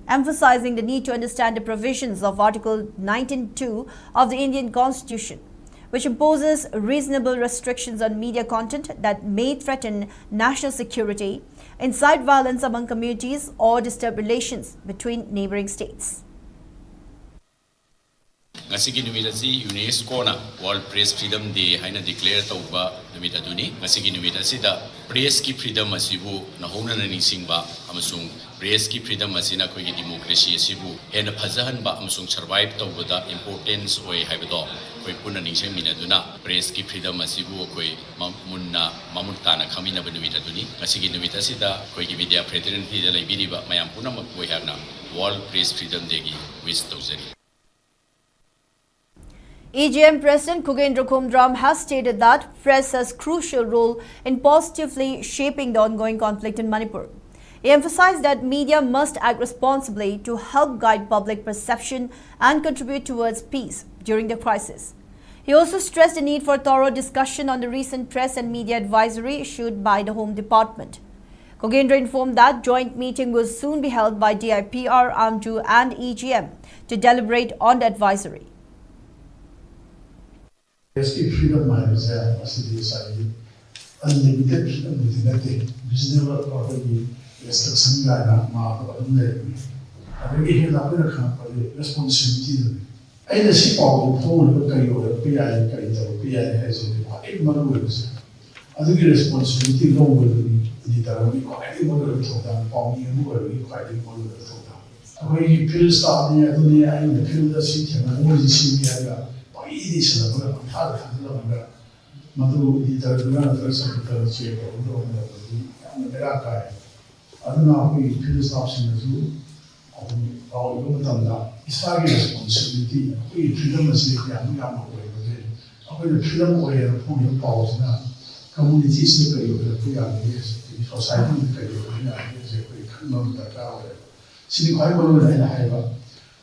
emphasizing the need to understand the provisions of Article nineteen two of the Indian Constitution, which imposes reasonable restrictions on media content that may threaten national security, incite violence among communities, or disturb relations between neighboring states. ꯉꯁꯤꯒꯤ ꯅꯨꯃꯤꯠ ꯑꯁꯤ ꯌꯨꯅꯦꯁꯀꯣꯅ World Press Freedom Day ꯍꯥꯏꯅ declare ꯇꯧꯕ ꯅꯨꯃꯤꯠ ꯑꯗꯨꯅꯤ꯫ ꯉꯁꯤꯒꯤ ꯅꯨꯃꯤꯠ ꯑꯁꯤꯗ press ꯀꯤ freedom ꯑꯁꯤꯕꯨ ꯅꯧꯍꯧꯅꯅ ꯅꯤꯡꯁꯤꯡꯕ ꯑꯃꯁꯨꯡ press ꯀꯤ freedom ꯑꯁꯤꯅ ꯑꯩꯈꯣꯏꯒꯤ democracy ꯑꯁꯤꯕꯨ ꯍꯦꯟꯅ ꯐꯖꯍꯟꯕ ꯑꯃꯁꯨꯡ survive ꯇꯧꯕꯗ importance ꯑꯣꯏ ꯍꯥꯏꯕꯗꯣ ꯑꯩꯈꯣꯏ ꯄꯨꯟꯅ ꯅꯤꯡꯁꯤꯡꯃꯤꯟꯅꯗꯨꯅ press ꯀꯤ freedom ꯑꯁꯤꯕꯨ ꯑꯩꯈꯣꯏ ꯃ-, ꯃꯨꯟꯅ ꯃꯃꯨꯠ ꯇꯥꯅ ꯈꯪꯃꯤꯟꯅꯕ ꯅꯨꯃꯤꯠ ꯑꯗꯨꯅꯤ꯫ ꯉꯁꯤꯒꯤ ꯅꯨꯃꯤꯠ ꯑꯁꯤꯗ ꯑꯩꯈꯣꯏꯒꯤ media fraternityꯗ ꯂꯩꯕꯤꯔꯤꯕ ꯃꯌꯥꯝ ꯄꯨꯝꯅꯃꯛꯄꯨ ꯑꯩꯍꯥꯛꯅ World Press Freedom Day ꯒꯤ wish ꯇꯧꯖꯔꯤ꯫ E G M President Khogendra Khumdram has stated that press has crucial role in positively shaping the ongoing conflict in Manipur. He emphasized that media must act responsibly to help guide public perception and contribute towards peace during the crisis. He also stressed the need for thorough discussion on the recent press and media advisory issued by the Home Department. Khogendra informed that joint meeting will soon be held by D I P R, AMJU, and E G M to deliberate on the advisory. Press ꯀꯤ freedom ꯍꯥꯏꯕꯁꯦ ꯃꯁꯤꯗꯤ ꯉꯁꯥꯏꯒꯤ unlimited freedomꯕꯨꯗꯤ ꯅꯠꯇꯦ, reasonable ꯑꯩꯈꯣꯏꯒꯤ restriction ꯀꯥꯏꯅ ꯃꯥ ꯑꯗꯨꯝ ꯂꯩꯕꯅꯤ꯫ ꯑꯗꯒꯤ ꯍꯦꯟꯅ ꯑꯩꯈꯣꯏꯅ ꯈꯪꯉꯛꯄꯗꯤ responsibilityꯗꯨꯅꯤ꯫ ꯑꯩꯅ ꯁꯤ ꯄꯥꯎꯗꯨ ꯐꯣꯡꯂꯒ ꯀꯔꯤ ꯑꯣꯏꯔꯛꯄ ꯌꯥꯏ, ꯀꯔꯤ ꯇꯧꯔꯛꯄ ꯌꯥꯏ ꯍꯥꯏꯕꯁꯤꯅꯤ ꯈ꯭ꯋꯥꯏꯗꯒꯤ ꯃꯔꯨ ꯑꯣꯏꯕꯁꯦ꯫ ꯑꯗꯨꯒꯤ responsibility ꯂꯧꯕꯗꯨꯅꯤ ꯏꯗꯤꯇꯔ ꯑꯃꯒꯤ ꯈ꯭ꯋꯥꯏꯗꯒꯤ ꯃꯔꯨꯑꯣꯏꯕ ꯊꯧꯗꯥꯡ, ꯄꯥꯎꯃꯤ ꯑꯃ ꯑꯣꯏꯕꯒꯤ ꯈ꯭ꯋꯥꯏꯗꯒꯤ ꯃꯔꯨꯑꯣꯏꯕ ꯊꯧꯗꯥꯡ꯫ ꯑꯩꯈꯣꯏꯒꯤ ꯐꯤꯜ ꯁ꯭ꯇꯥꯐꯅꯤ, ꯑꯗꯨꯅꯤ, ꯑꯩꯅ ꯐꯤꯜꯗ ꯁꯤ ꯊꯦꯡꯅꯕ, ꯃꯣꯏꯁꯤ ꯁꯤꯅꯤ ꯍꯥꯏꯔꯒ ꯄꯪꯏꯗꯤ ꯁꯤꯟꯅꯕꯒ ꯄꯪꯊꯥꯗ ꯊꯥꯖꯤꯜꯂꯝꯃꯒ ꯃꯗꯨ ꯏꯗꯤꯇꯔꯗꯨꯅ ꯅꯠꯇ꯭ꯔꯒ ꯁꯕ ꯏꯗꯤꯇꯔꯅ ꯆꯦꯛ ꯇꯧꯔꯒ ꯇꯧꯔꯝꯗꯕꯗꯤ ꯌꯥꯝꯅ ꯕꯦꯔꯥ ꯀꯥꯏ꯫ ꯑꯗꯨꯅ ꯑꯩꯈꯣꯏꯒꯤ ꯐꯤꯜ ꯁ꯭ꯇꯥꯐꯁꯤꯡꯅꯁꯨ ꯑꯩꯈꯣꯏ ꯄꯥꯎ ꯏꯕ ꯃꯇꯝꯗ ꯏꯁꯥꯒꯤ ꯔꯦꯁꯄꯣꯟꯁꯤꯕꯤꯂꯤꯇꯤ, ꯑꯩꯈꯣꯏꯒꯤ ꯐ꯭ꯔꯤꯗꯝ ꯑꯁꯤ ꯀꯌꯥꯃꯨꯛ ꯌꯥꯝꯅ ꯑꯣꯏꯕꯒꯦ, ꯑꯩꯈꯣꯏꯅ ꯐ꯭ꯔꯤꯗꯝ ꯑꯣꯏꯌꯦꯅ ꯐꯣꯡꯉꯤꯕ ꯄꯥꯎꯁꯤꯅ ꯀꯝꯃꯨꯅꯤꯇꯤꯁꯤꯗ ꯀꯔꯤ ꯑꯣꯏꯔꯛꯄ ꯌꯥꯒꯦ, ꯑꯗꯒꯤ ꯁꯣꯁꯥꯏꯇꯤꯗ ꯀꯔꯤ ꯑꯣꯏꯔꯛꯄ ꯌꯥꯒꯦ ꯍꯥꯏꯁꯦ ꯑꯩꯈꯣꯏ ꯈꯟꯕ ꯑꯃ ꯗꯔꯀꯥꯔ ꯑꯣꯏꯌꯦꯕ꯫ ꯁꯤꯅꯤ ꯈ꯭ꯋꯥꯏ ꯃꯔꯨ ꯑꯣꯏꯅ ꯑꯩꯅ ꯍꯥꯏꯕ꯫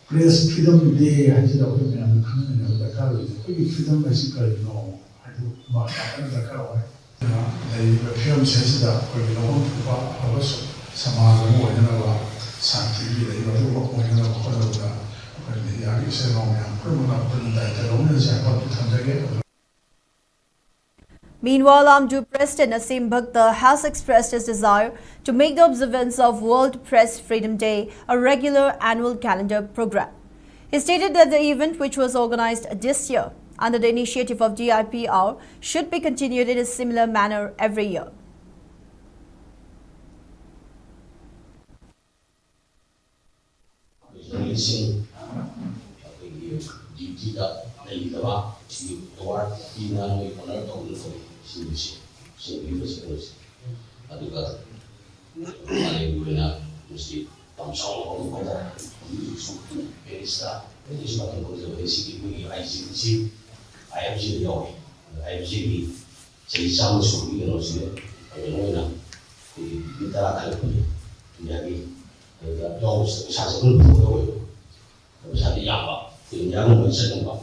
ꯄ꯭ꯔꯦꯁ ꯐ꯭ꯔꯤꯗꯝ ꯗꯦ ꯍꯥꯏꯁꯤꯗ ꯑꯩꯈꯣꯏ ꯃꯌꯥꯝꯅ ꯈꯪꯃꯤꯟꯅꯕ ꯗꯔꯀꯥꯔ ꯑꯣꯏꯔꯤꯁꯦ ꯑꯩꯈꯣꯏꯒꯤ ꯐ꯭ꯔꯤꯗꯝ ꯍꯥꯏꯁꯤ ꯀꯔꯤꯅꯣ ꯍꯥꯏꯗꯨ ꯃꯥ ꯌꯥꯝ ꯀꯟꯅ ꯗꯔꯀꯥꯔ ꯑꯣꯏ꯫ ꯑꯗꯨꯅ ꯂꯩꯔꯤꯕ ꯐꯤꯕꯝꯁꯤꯗꯩꯁꯤꯗ ꯑꯩꯈꯣꯏꯒꯤ ꯂꯧꯐꯝ ꯊꯣꯛꯄ ꯑꯐꯕ ꯁ-, ꯁꯃꯥꯖ ꯑꯃ ꯑꯣꯏꯅꯅꯕ, ꯁꯥꯟꯇꯤꯒꯤ ꯂꯩꯕ ꯑꯗꯨꯒꯨꯝꯕ ꯑꯣꯏꯅꯅꯕ ꯍꯣꯠꯅꯕꯗ ꯑꯩꯈꯣꯏ ꯃꯤꯗꯤꯌꯥꯒꯤ ꯏꯆꯤꯜ ꯏꯅꯥꯎ ꯃꯌꯥꯝ ꯄꯨꯝꯅꯃꯛꯅ ꯄꯨꯟꯅ ꯗꯥꯏꯇ ꯂꯧꯃꯤꯟꯅꯁꯤ ꯍꯥꯏꯕ ꯑꯃ ꯊꯝꯖꯒꯦ꯫ Meanwhile, Amju President Aseem Bhakta has expressed his desire to make the observance of World Press Freedom Day a regular annual calendar program. He stated that the event, which was organized this year under the initiative of D I P R, should be continued in a similar manner every year. ꯖꯔꯅꯦꯂꯤꯁꯁꯤꯡ ꯑꯩꯈꯣꯏꯒꯤ ꯗ꯭ꯌꯨꯇꯤꯗ ꯂꯩꯒꯗꯕ ꯁꯤꯒꯤ award ꯄꯤꯗꯅ ꯃꯣꯏ honour ꯇꯧꯗꯅ ꯇꯧꯔꯤ ꯁꯤꯡꯁꯦ, ꯁꯤꯡꯕꯤꯔꯤꯕ ꯁꯤꯡꯁꯦ꯫ ꯑꯗꯨꯒ ꯃꯥꯂꯦꯝꯒꯤ ꯑꯣꯏꯅ ꯃꯁꯤ ꯌꯥꯝ ꯆꯥꯎꯅ ꯄꯥꯡꯊꯣꯛꯄꯗ ꯍꯧꯖꯤꯛ ꯍꯧꯖꯤꯛꯁꯨ ꯄꯦꯔꯤꯁꯇ ꯑꯩꯈꯣꯏꯒꯤ ꯁꯨꯃꯥꯏꯅ ꯇꯧꯖꯕꯅꯤ꯫ ꯁꯤꯒꯤ ꯑꯩꯈꯣꯏꯒꯤ ꯑꯥꯏ ꯖꯤ ꯁꯤ, ꯑꯥꯏ ꯑꯦꯐ ꯖꯤꯗ ꯌꯥꯎꯔꯤ꯫ ꯑꯥꯏ ꯑꯦꯐ ꯖꯤꯒꯤ ꯆꯍꯤ ꯆꯥꯝꯃ ꯁꯨꯕꯒꯤ ꯀꯩꯅꯣꯁꯤꯗ ꯀꯩꯅꯣ ꯑꯣꯏꯅ ꯑꯩꯈꯣꯏꯒꯤ ꯃꯤ ꯇꯔꯥ ꯈꯥꯏꯗꯣꯛꯄꯅꯤ ꯏꯟꯗꯤꯌꯥꯒꯤ꯫ ꯑꯗꯨꯗ ꯌꯥꯎꯕꯁꯤꯗ ꯄꯩꯁꯥꯁꯦ ꯑꯗꯨꯝ ꯄꯨꯊꯣꯛꯀꯗꯧꯕ, ꯄꯩꯁꯥꯗꯤ ꯌꯥꯝꯕ, ꯏꯟꯗꯤꯌꯥꯒꯨꯝꯕꯗ ꯆꯠꯅꯕ꯫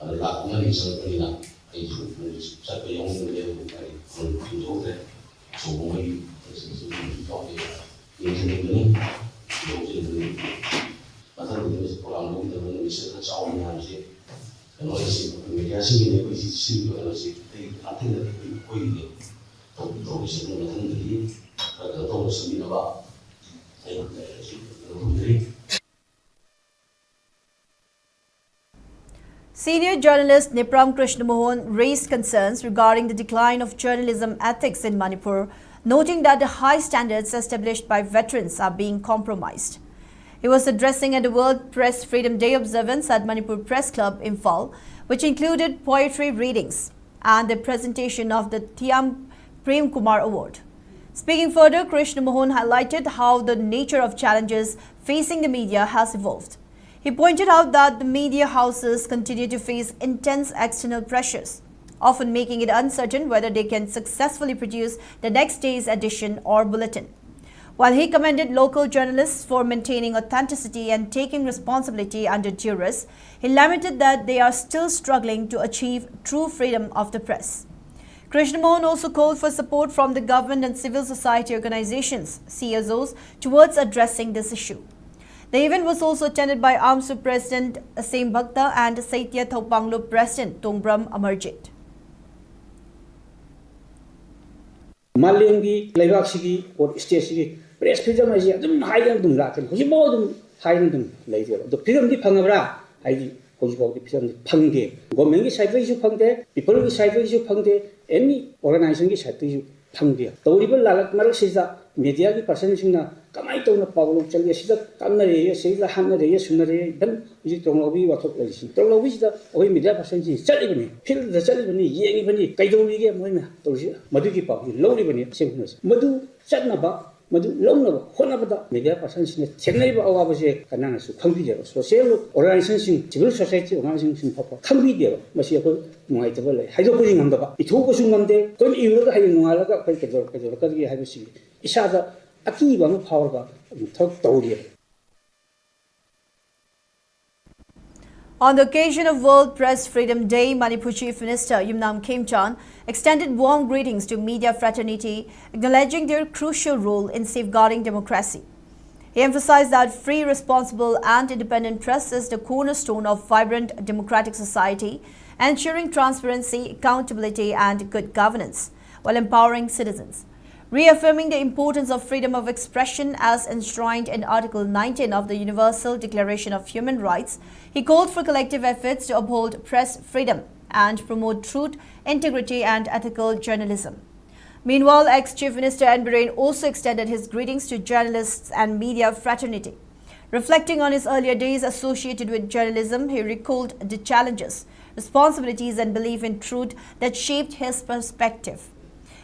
ꯑꯗ ꯂꯥꯛ ꯑꯃ ꯑꯅꯤ ꯆꯪꯉꯛꯄꯅꯤꯅ ꯑꯩꯁꯨ ꯆꯠꯄ ꯌꯥꯎꯅꯤꯡꯕꯅꯦ, ꯑꯗꯨꯕꯨ ꯑꯩ ꯐꯪ-, ꯐꯪꯖꯍꯧꯗ꯭ꯔꯦ꯫ ꯑꯆꯧꯕ ꯃꯣꯏꯒꯤ ꯌꯥꯎꯗꯦ, ꯌꯦꯡꯁꯤꯟꯅꯤꯡꯕꯅꯤ, ꯌꯥꯎꯖꯅꯤꯡꯕꯅꯤ꯫ ꯃꯊꯪꯗꯗꯤ ꯃꯁꯤ ꯄ꯭ꯔꯣꯒ꯭ꯔꯥꯝ ꯂꯧꯕꯤꯗꯕ ꯅꯨꯃꯤꯠꯁꯦ ꯈꯔ ꯆꯥꯎꯕꯅꯤ ꯍꯥꯏꯕꯁꯦ ꯀꯩꯅꯣ ꯑꯩꯁꯦ ꯃꯦꯗꯤꯌꯥꯁꯤꯡꯒꯤꯗꯤ ꯑꯩꯈꯣꯏ ꯁꯤ ꯁꯤꯟꯕ ꯀꯩꯅꯣꯁꯦ ꯑꯇꯩ ꯉꯥꯛꯇꯪꯗꯗꯤ ꯑꯩꯈꯣꯏ ꯑꯩꯈꯣꯏꯒꯤꯗꯤ ꯇꯧ-, ꯇꯧꯔꯤꯁꯦ ꯑꯗꯨ ꯃꯊꯪꯗꯗꯤ ꯈꯔ ꯀꯩꯅꯣ ꯇꯧꯅ ꯁꯤꯟꯕꯤꯅꯕ ꯑꯩ ꯀꯩꯅꯣ ꯇꯧꯖꯔꯤ꯫ Senior journalist Nipram Krishna Mohan raised concerns regarding the decline of journalism ethics in Manipur noting that the high standards established by veterans are being compromised. He was addressing at the World Press Freedom Day observance at Manipur Press Club, Imphal, which included poetry readings and the presentation of the Thiam Prem Kumar Award. Speaking further, Krishna Mohan highlighted how the nature of challenges facing the media has evolved. He pointed out that the media houses continue to face intense external pressures, often making it uncertain whether they can successfully produce the next day's edition or bulletin. While he commended local journalists for maintaining authenticity and taking responsibility under duress, he lamented that they are still struggling to achieve true freedom of the press. Krishna Mohan also called for support from the government and civil society organizations, C S Os, towards addressing this issue. The event was also attended by AMSU President Asem Bhakta and Saitya Thaupanglup President Tongbram Amarjit. ꯃꯥꯂꯦꯝꯒꯤ ꯂꯩꯕꯥꯛꯁꯤꯒꯤ or ꯁ꯭ꯇꯦꯠꯁꯤꯒꯤ press freedom ꯍꯥꯏꯁꯦ ꯑꯗꯨꯝ ꯍꯥꯏꯗꯅ ꯑꯗꯨꯝ ꯂꯥꯛꯀꯅꯤ꯫ ꯍꯧꯖꯤꯛꯐꯥꯎ ꯑꯗꯨꯝ ꯍꯥꯏꯗꯅ ꯑꯗꯨꯝ ꯂꯩꯔꯦꯕ꯫ ꯑꯗꯣ ꯐ꯭ꯔꯤꯗꯝꯗꯤ ꯐꯪꯉꯕ꯭ꯔꯥ ꯍꯥꯏꯗꯤ ꯍꯧꯖꯤꯛꯐꯥꯎꯗꯤ ꯐ꯭ꯔꯤꯗꯝꯗꯤ ꯐꯪꯗꯦ꯫ ꯒꯣꯔꯃꯦꯟꯒꯤ ꯁꯥꯏꯠꯇꯒꯤꯁꯨ ꯐꯪꯗꯦ, ꯄꯤꯄꯜꯒꯤ ꯁꯥꯏꯠꯇꯒꯤꯁꯨ ꯐꯪꯗꯦ, ꯑꯦꯅꯤ ꯑꯣꯔꯒꯅꯥꯏꯖꯦꯁꯟꯒꯤ ꯁꯥꯏꯠꯇꯒꯤꯁꯨ ꯐꯪꯗꯦ꯫ ꯇꯧꯔꯤꯕ ꯂꯥꯂꯛ ꯃꯔꯛꯁꯤꯗ ꯃꯦꯗꯤꯌꯥꯒꯤ ꯄꯥꯔꯁꯟꯁꯤꯡꯅ ꯀꯃꯥꯏꯅ ꯇꯧꯅ ꯄꯥꯎ ꯂꯧ ꯆꯠꯂꯤ, ꯑꯁꯤꯗ ꯀꯥꯞꯅꯔꯦ, ꯑꯁꯤꯗ ꯍꯥꯠꯅꯔꯦ, ꯁꯨꯅꯔꯦ, ꯏꯚꯟ ꯍꯧꯖꯤꯛ ꯇ꯭ꯔꯣꯡꯂꯥꯎꯕꯤ ꯋꯥꯊꯣꯛ ꯂꯩꯔꯤꯁꯤ꯫ ꯇ꯭ꯔꯣꯡꯂꯥꯎꯕꯤꯁꯤꯗ ꯑꯩꯈꯣꯏ ꯃꯦꯗꯤꯌꯥ ꯄꯥꯔꯁꯟꯁꯤꯡ ꯆꯠꯂꯤꯕꯅꯤ, ꯐꯤꯜꯗ ꯆꯠꯂꯤꯕꯅꯤ, ꯌꯦꯡꯉꯤꯕꯅꯤ, ꯀꯩꯗꯧꯔꯤꯒꯦ ꯃꯣꯏꯅ ꯇꯧꯔꯤꯁꯤ, ꯃꯗꯨꯒꯤ ꯄꯥꯎꯁꯤ ꯂꯧꯔꯤꯕꯅꯤ꯫ ꯑꯁꯦꯡꯕ ꯃꯗꯨ ꯆꯠꯅꯕ, ꯃꯗꯨ ꯂꯧꯅꯕ ꯍꯣꯠꯅꯕꯗ ꯃꯦꯗꯤꯌꯥ ꯄꯥꯔꯁꯟꯁꯤꯡꯅ ꯊꯦꯡꯅꯔꯤꯕ ꯑꯋꯥꯕꯁꯦ ꯀꯅꯥꯅꯁꯨ ꯈꯪꯕꯤꯗꯦꯕ꯫ ꯁꯣꯁꯤꯌꯦꯜ ꯑꯣꯔꯒꯅꯥꯏꯖꯦꯁꯟꯁꯤꯡ, ꯁꯤꯚꯤꯜ ꯁꯣꯁꯥꯏꯇꯤ ꯑꯣꯔꯒꯅꯥꯏꯖꯦꯁꯟꯁꯤꯡ ꯐꯥꯎꯕ ꯈꯪꯕꯤꯗꯦꯕ꯫ ꯃꯁꯤ ꯑꯩꯈꯣꯏ ꯅꯨꯡꯉꯥꯏꯇꯕ ꯂꯩ, ꯍꯥꯏꯗꯣꯛꯄꯗꯤ ꯉꯝꯗꯕ, ꯏꯊꯣꯛꯄꯁꯨ ꯉꯝꯗꯦ꯫ ꯑꯩꯈꯣꯏꯅ ꯏꯔꯨꯔꯒ ꯍꯌꯦꯡ ꯅꯣꯡꯉꯥꯜꯂꯒ ꯑꯩꯈꯣꯏ ꯀꯩꯗꯧꯔꯛꯀꯗꯒꯦ ꯍꯥꯏꯕꯁꯤ ꯏꯁꯥꯗ ꯑꯀꯤꯕ ꯑꯃ ꯐꯥꯎꯔꯒ ꯑꯗꯨꯝ ꯊꯕꯛ ꯇꯧꯔꯤꯑꯕ꯫ On the occasion of World Press Freedom Day, Manipur Chief Minister Yumnam Khemchand extended warm greetings to media fraternity, acknowledging their crucial role in safeguarding democracy. He emphasized that free, responsible, and independent press is the cornerstone of vibrant democratic society, ensuring transparency, accountability, and good governance, while empowering citizens. Reaffirming the importance of freedom of expression as enshrined in Article nineteen of the Universal Declaration of Human Rights, he called for collective efforts to uphold press freedom and promote truth, integrity, and ethical journalism. Meanwhile, ex-Chief Minister N Biren also extended his greetings to journalists and media fraternity. Reflecting on his earlier days associated with journalism, he recalled the challenges, responsibilities, and belief in truth that shaped his perspective.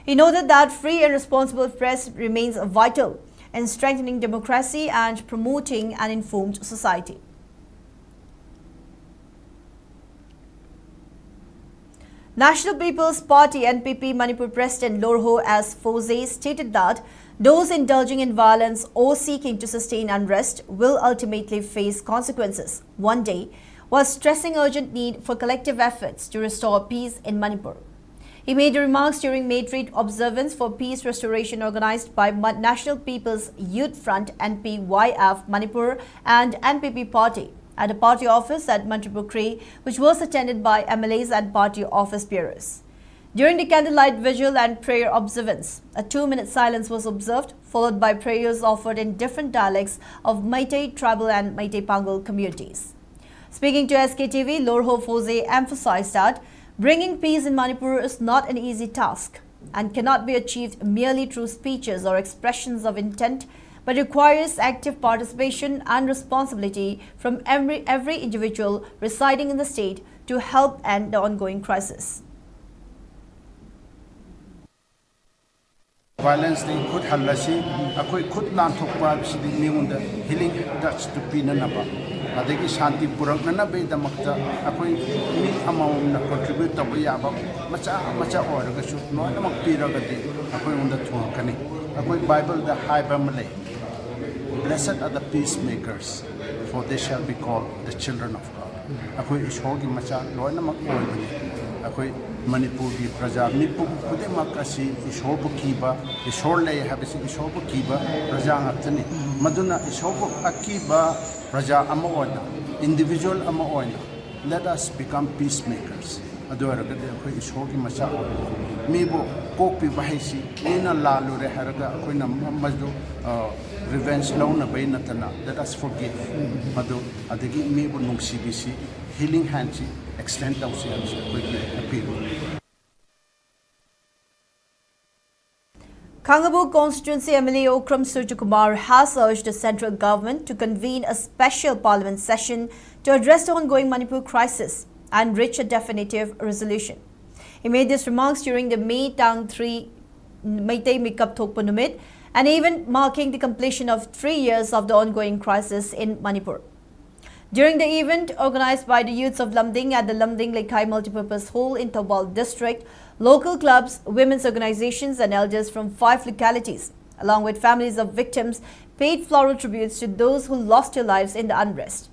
He noted that free and responsible press remains vital in strengthening democracy and promoting an informed society. National People's Party, N P P, Manipur President Lorho S Foze stated that those indulging in violence or seeking to sustain unrest will ultimately face consequences one day, while stressing urgent need for collective efforts to restore peace in Manipur. He made the remarks during Maitree observance for peace restoration organized by Ma-, National People's Youth Front, N P Y F, Manipur and N P P party at a party office at Mantripukhri, which was attended by M L As and party office bearers. During the candlelight vigil and prayer observance, a two-minute silence was observed, followed by prayers offered in different dialects of Meitei tribal and Meitei Pangal communities. Speaking to S K T V, Lorho Foze emphasized that bringing peace in Manipur is not an easy task and cannot be achieved merely through speeches or expressions of intent, but requires active participation and responsibility from every, every individual residing in the state to help end the ongoing crisis. Violence ꯗꯒꯤ ꯈꯨꯠ ꯍꯜꯂꯁꯤ꯫ ꯑꯩꯈꯣꯏ ꯈꯨꯠ ꯅꯥꯟꯊꯣꯛꯄ ꯍꯥꯏꯕꯁꯤꯗꯤ ꯃꯤꯉꯣꯟꯗ healing touch two ꯄꯤꯅꯅꯕ, ꯑꯗꯒꯤ ꯁꯥꯟꯇꯤ ꯄꯨꯔꯛꯅꯅꯕꯒꯤꯗꯃꯛꯇ ꯑꯩꯈꯣꯏ ꯃꯤ ꯑꯃꯃꯝꯅ contribute ꯇꯧꯕ ꯌꯥꯕ ꯃꯆꯥ ꯃꯆꯥ ꯑꯣꯏꯔꯒꯁꯨ ꯂꯣꯏꯅꯃꯛ ꯄꯤꯔꯒꯗꯤ ꯑꯩꯈꯣꯏꯉꯣꯟꯗ ꯊꯨꯡꯉꯛꯀꯅꯤ꯫ ꯑꯩꯈꯣꯏ Bible ꯗ ꯍꯥꯏꯕ ꯑꯃ ꯂꯩ, "Blessed are the peacemakers, for they shall be called the children of God." ꯑꯩꯈꯣꯏ ꯏꯁꯣꯔꯒꯤ ꯃꯆꯥ ꯂꯣꯏꯅꯃꯛ ꯑꯣꯏꯕꯅꯤ꯫ ꯑꯩꯈꯣꯏ ꯃꯅꯤꯄꯨꯔꯒꯤ ꯄ꯭ꯔꯖꯥ ꯃꯤꯄꯨꯝ ꯈꯨꯗꯤꯡꯃꯛ ꯑꯁꯤ ꯏꯁꯣꯔꯕꯨ ꯀꯤꯕ, ꯏꯁꯣꯔ ꯂꯩ ꯍꯥꯏꯕꯁꯤ ꯏꯁꯣꯔꯕꯨ ꯀꯤꯕ ꯄ꯭ꯔꯖꯥ ꯉꯥꯛꯇꯅꯤ꯫ ꯃꯗꯨꯅ ꯏꯁꯣꯔꯕꯨ ꯑꯀꯤꯕ ꯄ꯭ꯔꯖꯥ ꯑꯃ ꯑꯣꯏꯅ, individual ꯑꯃ ꯑꯣꯏꯅ, let us become peacemakers꯫ ꯑꯗꯨ ꯑꯣꯏꯔꯒꯗꯤ ꯑꯩꯈꯣꯏ ꯏꯁꯣꯔꯒꯤ ꯃꯆꯥ ꯑꯣꯏꯕ, ꯃꯤꯕꯨ ꯀꯣꯛꯄꯤꯕ ꯍꯥꯏꯁꯤ ꯃꯤꯅ ꯂꯥꯜꯂꯨꯔꯦ ꯍꯥꯏꯔꯒ ꯑꯩꯈꯣꯏꯅ ꯃ-, ꯃꯗꯨ, ꯑ, revenge ꯂꯧꯅꯕꯩ ꯅꯠꯇꯅ, let us forgive꯫ ꯃꯗꯨ, ꯑꯗꯒꯤ ꯃꯤꯕꯨ ꯅꯨꯡꯁꯤꯕꯤꯁꯤ, healing hand ꯁꯤ extend ꯇꯧꯁꯤ ꯍꯥꯏꯕꯁꯤ ꯑꯩꯈꯣꯏꯒꯤ appeal꯫ Kangabok constituency M L A Okram Surjakumar has urged the central government to convene a special parliament session to address the ongoing Manipur crisis and reach a definitive resolution. He made these remarks during the May tang three Meitei Mikap Thokpa Numit, an event marking the completion of three years of the ongoing crisis in Manipur. During the event organized by the youths of Lumding at the Lumding Leikai Multipurpose Hall in Thoubal District, local clubs, women's organizations, and elders from five localities, along with families of victims, paid floral tributes to those who lost their lives in the unrest.